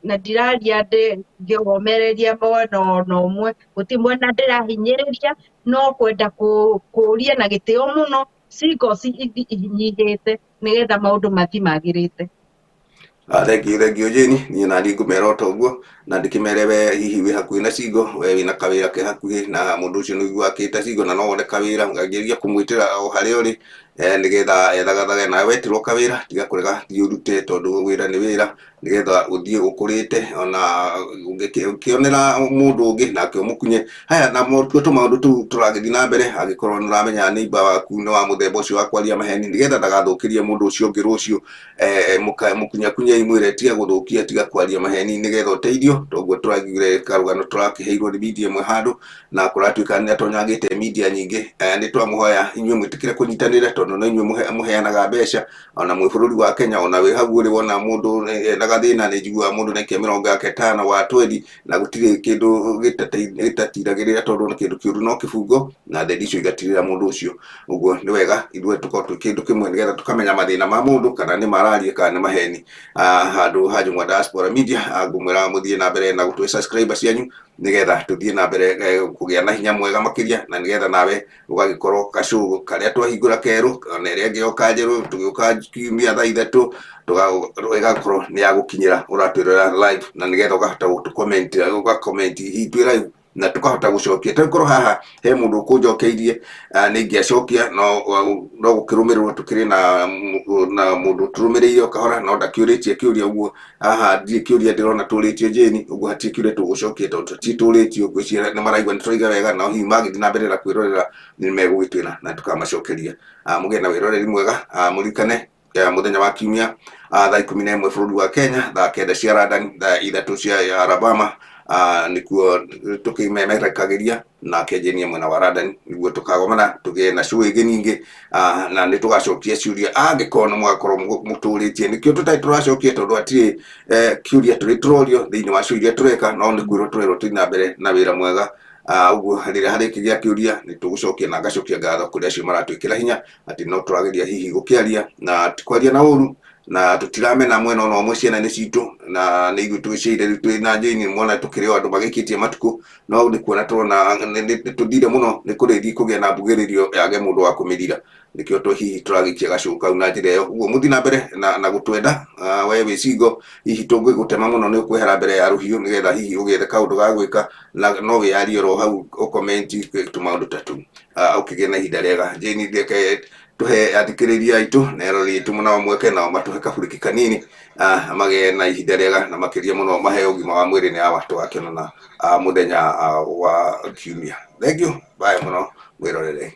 na ndiraria ndĩ ngĩgomereria mwena ona ũmwe, gũtirĩ mwena ndĩrahinyĩrĩria, no kwenda kũũria na gĩtĩo mũno singles ithi inyihĩte nĩgetha maũndũ mathiĩ magĩrĩte. Thank you, thank you, Jane. Niĩ naniĩ ngũmera o ta ũguo na ndĩkĩmere, we hihi wĩ hakuhĩ na single, we wĩna kawĩra ke hakuhĩ na mũndũ ũcio nĩ ũiguaga akĩta single na no wone kawĩra, geria kũmwĩtĩra o harĩa ũrĩ nĩgetha ethagathage. Nawe wetirwo kawĩra, tiga kũrega, thiĩ ũrute, tondũ wĩra nĩ wĩra, nĩgetha ũthiĩ ũkũrĩte ona ũngĩkĩonera mũndũ ũngĩ nake ũmũkunye. Haya, na tuo tũmaũndũ tũu tũragĩthiĩ na mbere. Angĩkorwo nĩ ũramenya neighbor waku nĩ wa mũthemba ũcio wa kwaria maheni, nĩgetha ndagathũkĩrie mũndũ ũcio ũngĩ rũciũ, mũkunyakunyei, mwĩre tiga gũthũkia, tiga kwaria maheni, nĩgetha ũteithio. Toguo tũraiguire karũgano tũrakĩheirwo nĩ media ĩmwe handũ na kũratuĩka nĩ atonyangĩte media nyingĩ. Nĩ twamũhoya inyuĩ mwĩtĩkĩre kũnyitanĩra, tondũ no inyuĩ mũheanaga mbeca ona mwĩ bũrũri wa Kenya, ona wĩ hau ũrĩ wona mũndũ ena gathĩna. Nĩ njiguaga mũndũ naikia 50 wa twendi na gũtirĩ kĩndũ gĩtatiragĩrĩra, tondũ nĩ kĩndũ kĩũru no kĩbungo na thendi icio igatirĩra mũndũ ũcio. Ũguo nĩ wega ithuĩ tũkorwo twĩ kĩndũ kĩmwe nĩgetha tũkamenya mathĩna ma mũndũ kana nĩ mararia kana nĩ maheni. Handũ ha Njũng'wa Diaspora Media, ngũmwĩra mũthiĩ na mbere na gũtũhe subscriber cianyu nĩgetha tũthiĩ na mbere kũgĩa na hinya mwega makĩria, na nĩgetha nawe ũgagĩkorwo kacũgũ karĩa twahingũra kerũ ona ĩrĩa ĩngĩ yoka njerũ tũgĩũka kiumia thaa 3 ĩgakorwo nĩ ya gũkinyĩra ũratwĩrora live, na nĩgetha ũkahota gũtũ-comment, ũga-comment hihi twĩ live na tũkahota gũcokia. Tarĩu korwo haha he mũndũ ũkũnjokeirie, nĩ ingĩacokia, no no gũkĩrũmĩrĩrwo tũkĩrĩ na mũndũ tũrũmĩrĩire o kahora, no ndakĩũrĩtie kĩũria. Ũguo haha ndirĩ kĩũria ndĩrona tũrĩtio Jane, ũguo hatirĩ kĩũria tũgũcokia tondũ tũtitũrĩtio. Ngwĩciria nĩ maraigua nĩ tũraiga wega, no hihi magĩthiĩ na mbere na kwĩrorera nĩ megũgĩtwĩra na tũkamacokeria. Mũgĩe na wĩroreri mwega. Mũririkane mũthenya wa kiumia thaa 11 bũrũri wa Kenya, thaa 9 cia London, thaa 3 cia Alabama, nĩkuo tũkĩmemerekagĩria nake Jane mwena wa London, nĩguo tũkagomana tũgĩe na show ĩngĩ nyingĩ, na nĩ tũgacokia ciũria angĩkorwo nĩ mũgakorwo mũtũrĩtie. Nĩkĩo tũtarĩ tũracokia, tondũ hatirĩ kĩũria tũrĩ tũrorio thĩinĩ wa show iria tũreka, no nĩ kwĩrwo tũrerwo tũthiĩ na mbere na wĩra mwega. Ũguo rĩrĩa harĩkĩgĩa kĩũria nĩ tũgũcokia, na ngacokia ngatho kũrĩ acio maratwĩkĩra hinya atĩ no tũrageria hihi gũkĩaria na ti kwaria na ũru. Na tũtiramena mwena ona ũmwe ciana-inĩ citũ, na nĩ ithuĩ twĩciire rĩu twĩ na Jane mwana tũkĩrĩ o andũ magĩkĩtie matukũ, no nĩ kuona tũrona nĩ tũthire mũno nĩ kũrĩthiĩ kũgĩa na mbugĩrĩrio yage mũndũ wa kũmĩrira, nĩkĩo tũ hihi tũragĩikia gacũũ kau na njĩra ĩyo. Ũguo mũthiĩ na mbere na gũtwenda. We wĩ single, hihi tũngĩgũtema mũno nĩ ũkwehera mbere ya rũhiũ nĩgetha hihi ũgĩethe kaũndũ ga gwĩka, na no wĩyarie oro hau ũkomenti tũmaũndũ ta tũu. Ũkĩgĩe na ihinda rĩega. Jane, reke tũhe athikĩrĩria aitũ na eroreri aitũ nao mweke nao matũhe kaburiki kanini, magĩe na ihinda rĩega na makĩria mũno maheo ũgima wa mwĩrĩ nĩ awa tũgakĩonana mũthenya wa kiumia. Thank you, bye mũno mwĩrorere.